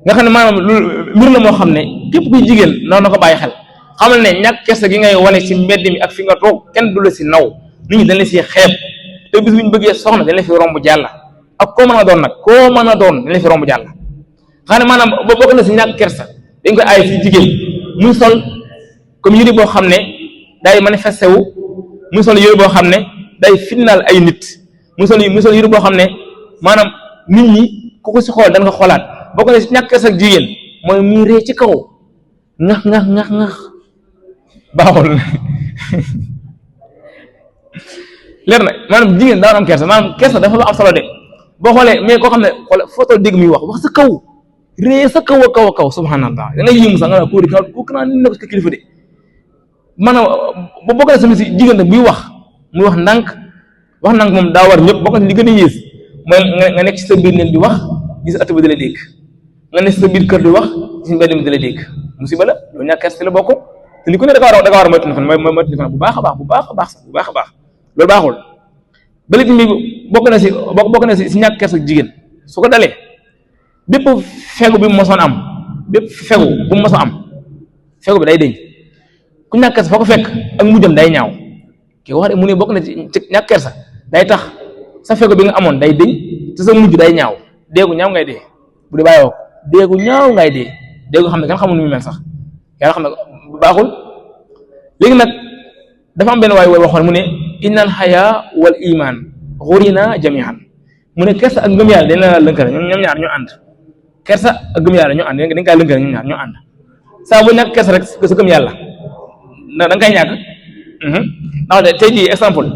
nga xam ne maanaam mbir la moo xam ne képp kuy jigéen noonu na ko bàyyi xel xamal ne ñàkk kersa gi ngay wane ci mbedd mi ak fi nga toog kenn du la si naw nit ñi dañ la si xeeb te bis bu ñu bëggee soxna dañ la fi romb jàll ak koo mën a doon nag dañ la fi romb jàll xam ne maanaam bokk na si ñàkk kersa dañ koy aay si jigéen muy sol comme yëre boo xam ne day manifesté wu muy sol yëre boo xam ne day fitnaal ay nit muy sol yëre boo xam ne maanaam nit ñi ku ko si xool dañ ko xoolaat bokk na si ñàkk kersa ak jigéen mooy muy ree ci kaw ngax baaxul leer na maanaam jigéen daa am kersa maanaam kersa dafa am solo de boo xoolee mais koo xam ne xool photo dégg muy wax sa kaw ree sa kaw a kaw subhanallah da ngay yëngu sax nga ne kooku naa ni ne ko si kilifa de maanaam ba bokk na si jigéen nag buy wax muy wax ndànk moom daa war ñëpp bokk na li gën a yées mooy nga nekk ci sa biir neen di wax gis at ba di la dégg nga nekk ci sa biir kër di wax gis mbedd mi di la dégg musiba la loolu ñàkk kersa la bokk te li ko ne da nga war a moytu mooy moytu bu baax a baax loolu baaxul ba léegi mi bokk na si ñàkk kersa jigéen su ko dalee bépp fegu bi mu mosoon am bépp fegu bu mu mosoon am fegu bi day deñ ku ñàkk kersa foo ko fekk ak mujjam day ñaaw ki wax de mu ne bokk na ci ñàkk kersa day tax sa fegu bi nga amoon day deñ te sa mujj day ñaaw déegu ñaaw ngay dee bu dee bàyyoo ko déegu ñaaw ngay dee déegu xam ne kenn xamul nu mu mel sax yàlla xam ne baaxul léegi nag dafa am benn waay waxoon mu ne innal xayaa wal iman xurina jamian mu ne kersa ak ngëm yàlla dañ la lënkale ñoom ñaar ñoo ànd kersa ak ngëm yàlla ñoo ànd dañ koy lënkale ñoom ñaar ñoo ànd saa bu ñàkk kersa rek sa ngëm yàlla da nga koy ñàkk ndax de tey jii exemple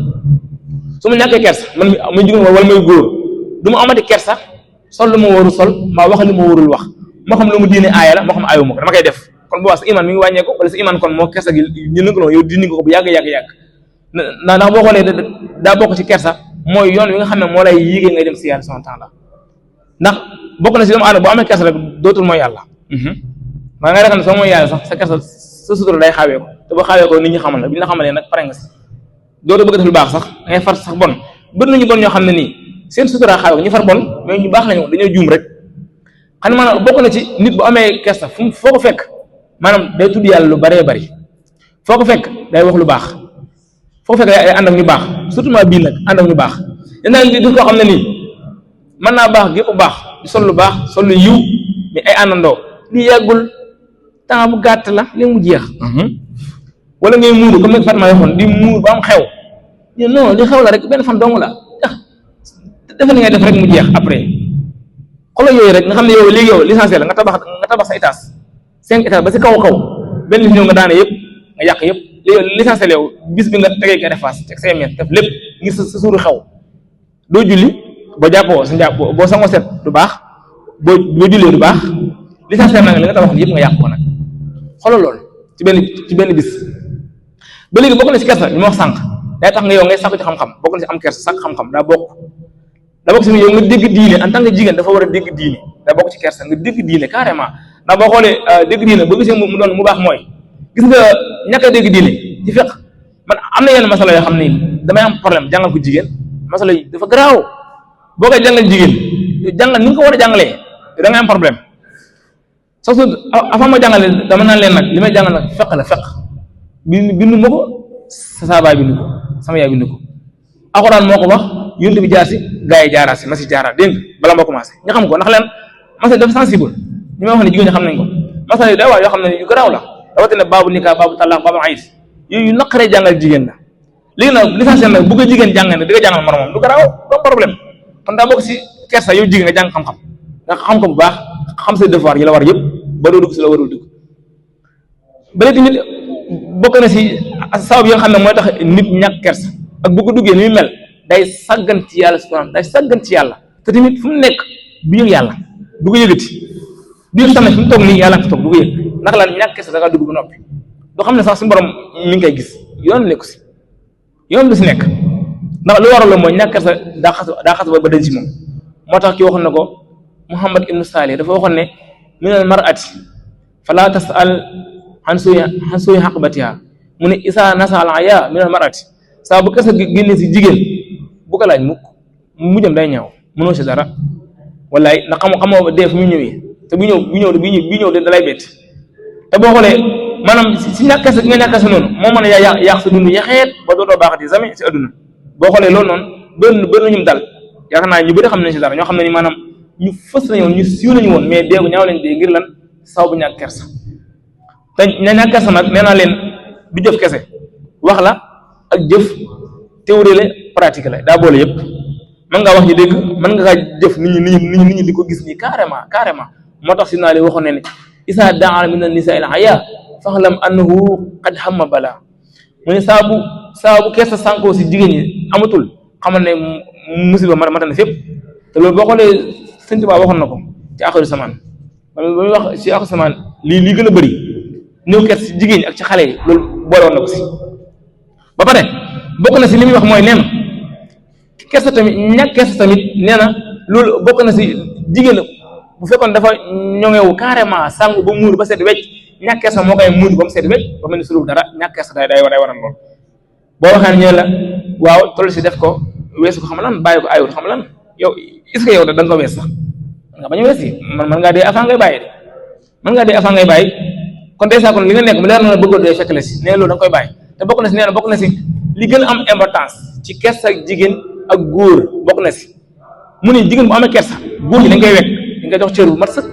su ma ñàkkee kersa man muy jigéen wala muy góor du ma amati kersa sol lu ma warul sol maa wax li ma warul wax moo xam lu mu diine aaya la moo xam aayu ma ko dama koy def kon bu baax sa iman mi ngi wàññeeku wala sa iman kon moo kersa gi ñu lëkkaloo yow dindi nga ko bu yàgg ndax boo xoolee daa bokk ci kersa mooy yoon wi nga xam ne moo lay yéegee ngay dem si yàlla son temps la ndax bokk na si doomu aadama boo amee kersa rek dootul mooy yàlla maa nga rek ne soo mooy yàlla sax sa kersa sa sutura day xawee ko te boo xawee ko nit ñi xamal la bi ñu la xamalee nag pare nga si dootu bëgg def lu baax sax ngay far sax bon bëri nañu bon ñoo xam ne nii seen sutura xawee ko ñu far bon mais ñu baax lañu dañoo juum rek xam ne maanaam bokk na ci nit bu amee kersa foo ko fekk maanaam day tudd yàlla lu bëree bëri foo ko fekk day wax lu baax foo ko fekk day ànd ak ñu baax surtout maa bii nag ànd ak ñu baax dinaa di koo xam ne nii mën naa baax gépp baax di sol lu baax sol lu yiw mais ay àndandoo lii yàggul temps bu gàtt la li mu jeex wala ngay muuru comme nag Fatma waxoon di muur ba am xew non li xew la rek benn fan dong la defe li ngay def rek mu jeex après xoolal yooyu rek nga xam ne yow léegi yow l'essentiel la nga tabax sa étage 5 étages ba si kaw benn bis ñëw nga daane yëpp nga yàq yëpp léegi l'essentiel yow bis bi nga tegee nga defaas teg say mètres def lépp ngir sa suuru xew doo julli boo jàppoo sa njàpp boo sangoo set du baax boo jullee du baax l'essentiel nag li nga tabax yëpp nga yàq ko nag xoolal loolu ci benn bis ba léegi bokk na ci kersa ñu ma wax sànq day tax nga yow ngay sàkku ci xam-xam bokk na ci am kersa sàkk xam-xam daa bokk si yow nga dégg diine en tant que jigéen dafa war a dégg diine daa bokk ci kersa nga dégg diine carrément ndax boo xoolee dégg diine boo gisee mu doon mu baax mooy gis nga ñàkk a dégg diine ci fekk man am na yenn masala yoo xam ni damay am problème jàngal ko jigéen masala yi dafa garaaw boo koy jàngal jigéen jàngal ni nga ko war a jàngalee da ngay am problème sax su avant ma jàngale dama naan leen nag li may jàngal nag fekk la fekk bindu ma ko sa baay bindu ko sama yaay bindu ko alxuraan moo ko wax yonent bi jaar si gaa yi jaaraat si ma si jaaraat dégg bala moo commencé nga xam ko ndax leen masala dafa sensible ñi may wax ne jigéen ñi xam nañ ko masala yi day wax yoo xam ne yu garaaw la rawatina baabu nikaa baabu talaq baabu ayit yooyu yu naqaree jàngal jigéen la léegi nag l'essentiel nag bu ko jigéen jàngal ne di nga jàngal moromam du garaaw du problème kon daa bokk si kersa yow jigéen nga jàng xam-xam nga xam ko bu baax xam say devoir yi la war yëpp ba doo dugg si la warul dugg ba léegi tamit bokk na si sabab yi nga xam ne mooy tax nit ñàkk kersa ak bu ko duggee ni muy mel day sàggan ci yàlla subhanahu day sàggan ci yàlla te tamit fu mu nekk du yëg yàlla du ko yëgati du yëg sax ne fi mu toog nii yàlla nga fa toog du ko yëg naka la ñàkk kersa da nga dugg ba noppi doo xam ne sax suñu borom mi ngi koy gis yoon nekku si yoon du si nekk ndax lu waral la mooy ñàkk kersa daa xas ba dañ si moom moo tax ki waxoon na ko Muhammad ibnu Salih dafa waxoon ne minal mar'ati fala tas'al an suu'i haqbatiha mu ne isa nasal aya minal mar'ati saa bu kersa génnee si jigéen bu ko laaj mukk mujjam day ñaaw mënoo si dara wallaay ndax xamoo dee fu muy ñëwee te bu ñëw da lay bett te boo xoolee maanaam si ñàkk kersa gi nga ñàkk kersa noonu moo mën a yàq sa dund yaxeet ba dootoo baaxati jamais si adduna boo xoolee loolu noonu bër nañu dal yaakaar naa ñu bëri xam nañ si dara ñoo xam ne ni maanaam ñu fës nañu woon ñu siiw nañu woon mais deegu ñaaw lañ dee ngir lan saw bu ñàkk kersa te ñàkk kersa nag nee naa leen du jëf kese wax la ak jëf théorie la pratique la daa boole yëpp mën ngaa wax ñu dégg mën nga kaa jëf nit ñi di ko gis nii carrément moo tax si naa leen waxoon ne isa daa min an-nisaa il haya faxlam annahu qad hamma bala mu ne saabu kersa sànkoo si jigéen ñi amatul xamal ne musiba mata na fépp te loolu boo xoolee Sëñ Tuubaa waxoon na ko ci aaxiru samaan ba muy wax ci aaxiru samaan lii gën a bëri ñëw kersa si jigéen ñi ak ci xale yi loolu boole woon na ko si ba pare bokk na si li muy wax mooy nee na kersa tamit ñàkk kersa tamit nee na loolu bokk na si jigéen bu fekkoon dafa ñoŋewu carrément sangu ba muur ba set wecc ñàkk kersa moo koy muur ba mu set wecc ba mel ni sulul dara ñàkk kersa day waral lool boo waxee ne la waaw toll si def ko weesu ko xam lan bàyyi ko ayut xam lan yow est-ce que yow da nga ko wees sax nga bañ a wees yi man ngaa dee avant ngay bàyyi de mën ngaa dee avant ngay bàyyi kon dèjà kon li nga nekk mu leer na bëggoo dee fekk la si nee loolu da nga koy bàyyi te bokk na si nee na bokk na si li gën a am importance ci kersa ak jigéen ak góor bokk na si mu ne jigéen bu amee kersa góor ñi dañ koy wekk dañ koy jox cër bu mat sëkk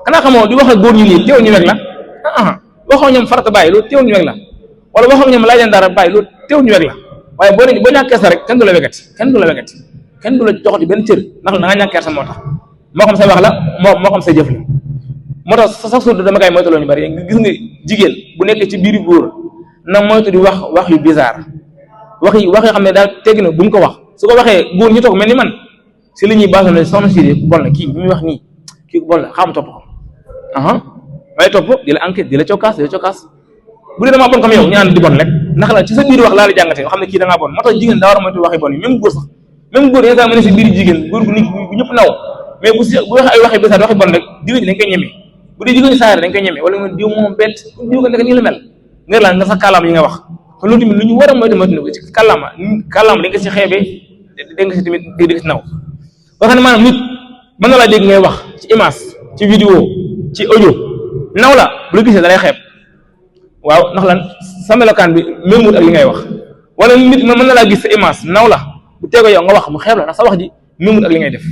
xanaa xamoo di wax ak góor ñi nii teew ñu wekk la waxoo ñoom farata bàyyi loolu teew ñu wekk la wala waxoo ñoom laaj leen dara bàyyi loolu teew ñu wekk la waaye boo ñàkk kersa rek kenn du la wekati kenn du la joxati benn cër ndax da nga ñàkk kersa moo tax moo xam sa wax la moo xam sa jëf la moo tax sax suur dama koy moytaloo ñu bari gis nga jigéen bu nekkee ci biir góor na moytu di wax yu bizarre wax yoo xam ne daal tegg na bu mu ko wax su ko waxee góor ñu toog mel ni man si li ñuy baaxoon ne soxna si ku bon la kii bi muy wax nii kii ku bon la xaama topp ko waaye topp di la enquête di la cokkaas bu dee damaa bon comme yow ñu naan di bon rek ndax la ci sa biir wax laa la jàngatee nga xam ne kii da ngaa bon moo tax jigéen daa war a moytu waxi bon yi même góor sax même góor yenn saa mu ne si biir jigéen góor gu nit bu ñëpp naw mais bu waxee ay waxi bizarre waxi bon rek jigéen ñi dañ koy ñemee bu dee jigéen ñi saare dañ koy ñemee wala nga diw moom bett diw ko nekk nii la mel ngir la nga sa kàllaama yi nga wax kon loolu tamit lu ñu war a moytu ne ci kàllaama dañ ko si xeebee dañ ko si tamit di si naw boo xam ne maanaam nit mën na laa dégg ngay wax ci image ci vidéo ci audio naw la bu la gisee da lay xeeb waaw ndax lan sa melokaan bi méngul ak li ngay wax wala nit mën na laa gis sa image naw la bu teego yow nga wax mu xeeb la ndax sa wax ji méngul ak li ngay def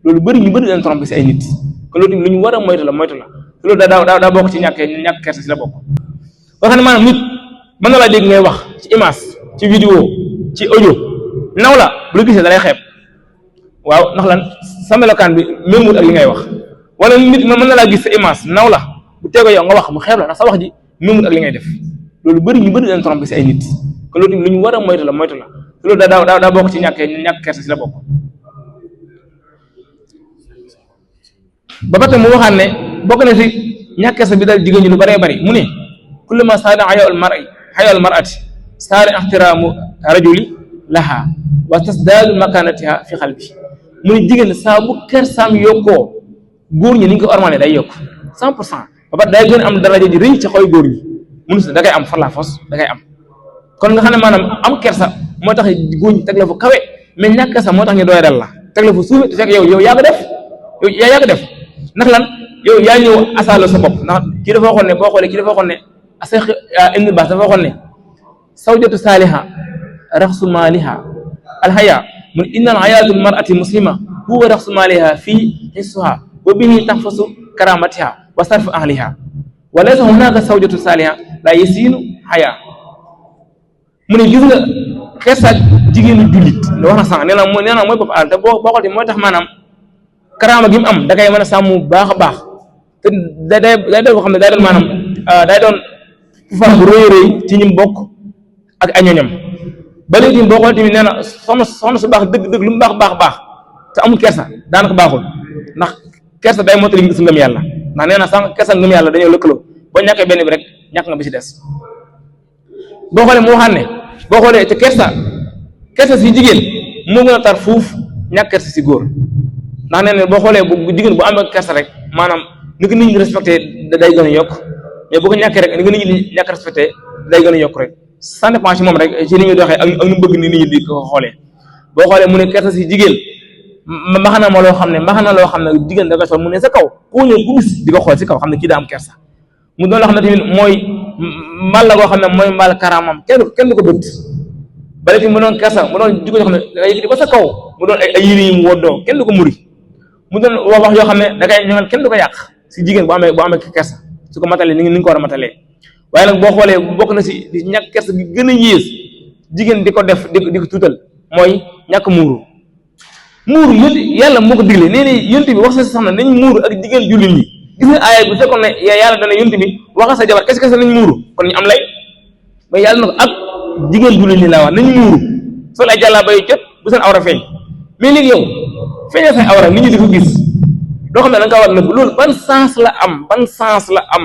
loolu ñu bëri leen trompé si ay nit kon loolu tamit lu ñu war a moytu la te loolu daa bokk ci ñàkk kersa si la bokk boo xam ne maanaam nit mën na laa dégg ngay wax ci image ci vidéo ci audio naw la bu la gisee da lay xeeb waaw ndax lan sa melokaan bi méngul ak li ngay wax wala nit mën na laa gis sa image naw la bu teego yow nga wax mu xeeb la ndax sa wax ji méngul ak li ngay def loolu ñu bëri leen trompé si ay nit kon loolu tamit lu ñu war a moytu la te loolu daa bokk ci ñàkk kersa si la bokk ba ba tey mu waxaat ne bokk na si ñàkk kersa bi daal jigéen ñi lu bëree bëri mu ne kullu ma saada xayaal mar'ati saada ixtiraamu rajuli laha wa tasdaadu makanatiha fi xalbi mu ne jigéen saa bu kersaam yokkoo góor ñi ni ñu ko ormaale day yokk 100% ba pare day gën a am daraja ji rëy ci xol góor ñi mënu si da koy am par la force da koy am kon nga xam ne maanaam am kersa moo tax góor ñi teg la fu kawe mais ñàkk kersa moo tax ñu doy dal la teg la fu suufe te fekk yow yaa ko def ndax lan yow yaa ñëw asaalo sa bopp ndax kii dafa waxoon ne boo xoolee kii dafa waxoon ne Cheikh Ibn Baas dafa waxoon ne sawjatu saaliha raxsu maaliha alxaya mun innal hayatul mar'ati muslima huwa raxsu maaliha fii xissuha wa bihi taxfasu karamatiha wa sarfu ahliha wa laysa hunaka sawjatu saaliha la yasiinu xaya mu ne gis nga kersa jigéenu jullit la wax na sànq nee na mooy bopp alal te boo xoolee mooy tax maanaam karaama gi mu am da koy mën a sàmm bu baax a baax te day doon xam ne day doon maanaam day doon pouvoir bu rëy ci ñim bokk ak ay ñoñam ba léegi boo xoolee tamit nee na soxna su baax dëgg-dëgg lu mu baax te amul kersa daanaka baaxul ndax kersa day mottali su ngëm yàlla ndax nee na sànq kersa ngëm yàlla dañoo lëkkaloo boo ñàkkee benn bi rek ñàkk nga bi ci des boo xoolee mu waxaat ne boo xoolee te kersa si jigéen moo gën a tar fuuf ñàkk kersa si góor ndax nee na boo xoolee bu jigéen bu amee kersa rek maanaam ni ko nit ñi respecté day gën a yokk mais bu ko ñàkkee rek ni ko nit ñi ñàkk respecté day gën a yokk rek ça dépend ci moom rek ci ni ñuy doxee ak nu bëgg ni nit ñi di ko xoolee boo xoolee mu ne kersa si jigéen maxana ma loo xam ne jigéen da koy sol mu ne sa kaw ku ñëw ku gis di ko xool si kaw xam ne kii daa am kersa mu doon loo xam ne tamit mooy mbal la goo xam ne mooy mbal karaamam kenn du ko bëtt ba léegi mu doon kersa mu doon jikko yoo xam ne da ngay yëkkati ba sa kaw mu doon ay yére yi mu woddoo kenn du ko muri mu doon wax yoo xam ne da koy ñëwal kenn du ko yàq si jigéen bu amee kersa su ko matalee ni nga ko war a matalee waaye nag boo xoolee bokk na si di ñàkk kersa gi gën a yées jigéen di ko def di ko tuutal mooy ñàkk muuru yàlla moo ko digle nee na yonent bi wax sa sax na nañ muuru ak jigéen jullit ñi gis nga aaya bu fekkoon ne yàlla dana yonent bi wax sa jabar kese nañ muuru kon ñu am lay mais yàlla na ko ak jigéen jullit ñi laa wax nañ muuru sol ay jàllaa bay jot bu seen awra feeñ mais léegi yow feeñal say awra nit ñi di ko gis loo xam ne da nga ko war a nëbb loolu ban sens la am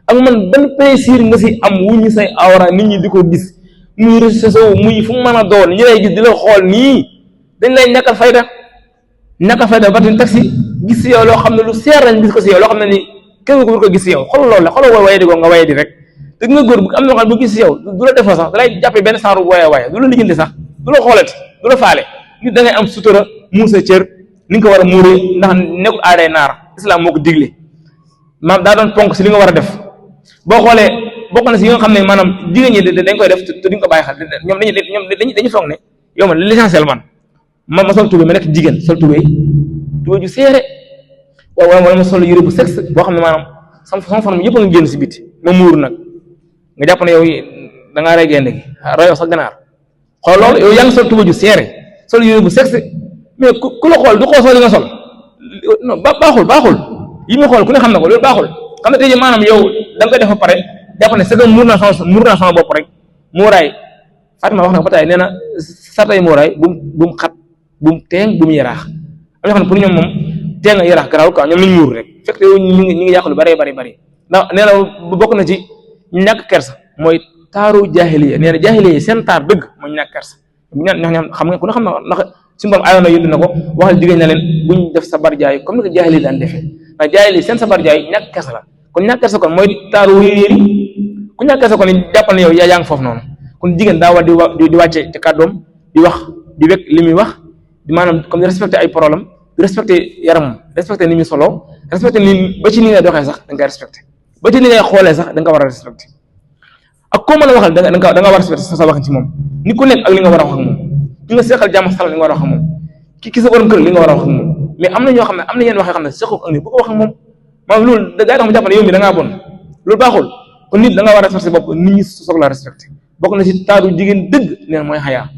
ak man ban plaisir nga si am wuñu say awra nit ñi di ko gis muy réseau muy fu mu mën a doon ñi lay gis di la xool nii dañ lay ñàkkal fayda ba tin taxi gis si yow loo xam ne lu seer lañ gis ko si yow loo xam ne ni kenn ko war ko gis si yow xool loolu la xoolal waye di ko nga waye di rek te nga góor bu am na xam ne bu gis si yow du la defoo sax da lay jàppee benn genre waye du la lijjanti sax du la xoolati du la faale nit da ngay am sutura muur sa cër ni nga ko war a muuree ndax nekkul aaday naar islam moo ko digle maam daa doon ponk si li nga war a def boo xoolee bokk na si yi nga xam ne maanaam jigéen ñi dañ koy def te duñ ko bàyyi xel ñoom dañuy foog ne yow man l'essentiel ma sol tubéy ma nekk jigéen sol tubéy ju seere wala ma sol yére bu sexe boo xam ne maanaam sama forme yëpp a nga génn si biti ma muur nag nga jàpp ne yow da ngaa rey gaynde gi rayoo sax ganaar xool loolu yow yaa ngi sol tubéy ju seere sol yére bu sexe mais ku la xool du xool sol li nga sol non baaxul yi muy xool ku ne xam na ko loolu baaxul xam ne tey jii maanaam yow da nga koy def ba pare jàpp ne c'est que muur naa sama bopp rek muuraay Fatima wax na ko ba tey nee na sartay muuraay bu mu xat bu mu teeng bu mu yaraax am na xam ne pour ñoom moom teeng a yaraax garaaw quoi ñoom lañ muur rek fekk yow ñu ngi yàq lu bari ndax nee na bokk na ci ñàkk kersa mooy taaru jaahiliya nee na jaahiliya seen taar dëgg mooy ñàkk kersa ñoom xam nga ku ne xam na ndax suñu borom ayoon na yónni na ko waxal jigéen na leen buñ def sabar jaay comme ni ko jaahiliya daan defee ndax jaahiliya seen sabar jaay ñàkk kersa la kon ñàkk kersa kon mooy taaru yéeri ku ñàkk kersa kon jàppal ne yow yaa ngi foofu noonu kon jigéen daa war di wàcce ci kàddoom di wax di wekk li muy wax di maanaam comme di respecté ay problème di respecté yaramam respecté ni muy solo respecté ni ba ci ni ngay doxee sax da nga koy respecté ba ci ni ngay xoolee sax da nga war a respecté ak koo mën a waxal da nga war a respecté sa wax ci moom ni ku nekk ak li nga war a wax ak moom ki nga seqal jàmm sax li nga war a wax ak moom ki sa borom kër li nga war a wax ak moom mais am na ñoo xam ne am na yenn wax yoo xam ne seqoo ak nit bu ko wax ak moom maanaam loolu da gaa tax mu jàpp ne yow mi da ngaa bon loolu baaxul kon nit da nga war a respecté bopp nit ñi soog la respecté bokk na ci taaru jigéen dëgg neen mooy xayaa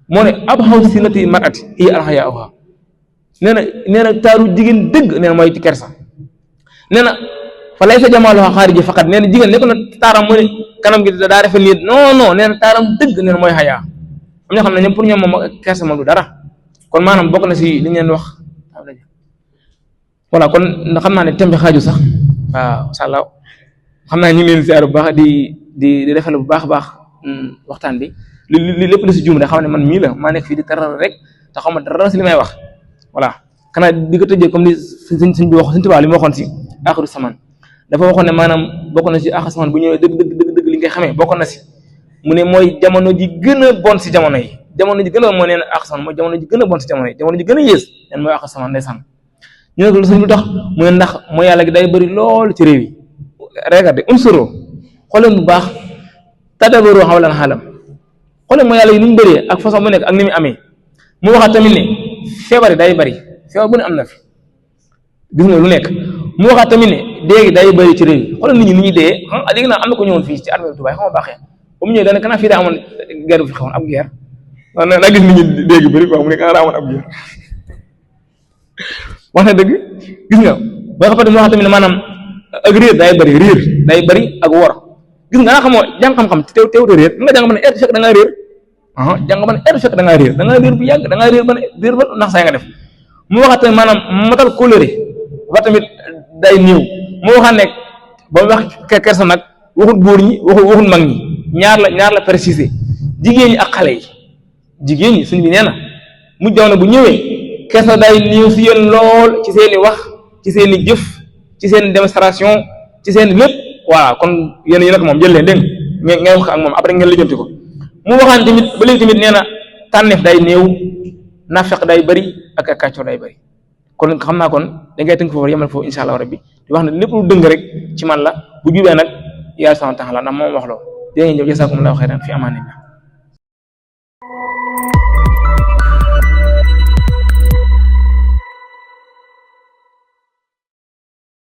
moo ne ab xaw si nati marati hiya al xayaa uha nee na taaru jigéen dëgg neen mooy ci kersa nee na fa lay sa jamaaluha xaariji faqat nee na jigéen nekk na taaram mu ne kanam gi daa rafet nii non nee na taaram dëgg nee na mooy xayaa am ñoo xam ne ñoom pour ñoom moom kersa moom du dara kon maanaam bokk na si li ñu leen wax voilà kon xam naa ne thème bi xaaju sax waaw incha allah xam naa ñu ngi leen ziar bu baax di defal bu baax a baax waxtaan bi li lépp lu si juum rek xam ne man mii la maa nekk fii di taral rek te xaw ma dara si li may wax voilà xanaa di ko tëjee comme li suñ bi wax suñ tubaab li ma waxoon si aaxiru samaan dafa waxoon ne maanaam bokk na si aaxiru samaan bu ñëwee dëgg li ngay xamee bokk na si mu ne mooy jamono ji gën a bon si jamono yi jamono ji gën a bon mooy nee na aaxiru samaan mooy jamono ji gën a bon si jamono yi jamono ji gën a yées neen mooy aaxiru samaan ndeysaan ñu ne ko lu suñ lu tax mu ne ndax mooy yàlla gi day bëri lool ci réew yi regardé unsuro xooleen bu baax tadabaru hawlan xaalam xooleen mooy yàlla yi ni mu bëree ak façon bu nekk ak ni mu amee mu waxaat tamit ne feebar yi day bëri feebar bu ne am na fi gis nga lu nekk mu waxaat tamit ne dee gi day bëri ci réew yi xooleen nit ñi ni ñuy dee léegi nag am na ko ñëwoon fii ci armée Tuubaa xam nga baaxee ba mu ñëwee dana kanaa fii daa amoon guerre bu fi xewoon ab guerre naa gis nit ñi dee gi bëri quoi mu ne kanaa daa amoon ab guerre wax na dëgg gis nga ba nga xam ne mu waxaat tamit ne maanaam ak réer day bëri ak wor gis nga naa xamoo jàng xam-xam teew te réer nga jàng ba ne heure fekk da ngaa réer jàng ba ne heure fekk da ngaa réer bu yàgg da ngaa réer ba ndax saa nga def mu waxaat tamit maanaam matal kóllëre ba tamit day néew mu waxaat ne ba mu wax kersa nag waxul góor ñi waxul mag ñi ñaar la préciser jigéen ñi ak xale yi jigéen ñi suñ bi nee na mu jamono bu ñëwee kersa day néew si yéen lool ci seeni wax ci seeni jëf ci seen démonstration ci seen lépp voilà kon yéen yi nag moom jël leen dégg ngeen wax ak moom après ngeen lijjanti ko mu waxaan tamit ba léegi tamit nee na tànneef day néew naafeq day bëri ak kàccoo day bëri kon xam naa kon da ngay tënk foofu yemal foofu incha allah rabbi di wax ne lépp lu dëng rek ci man la bu jubee nag yàlla subhanahu wa ta'ala ndax moom wax loo dégg ngeen jëf jasaakumullahu xayran fi amaanillah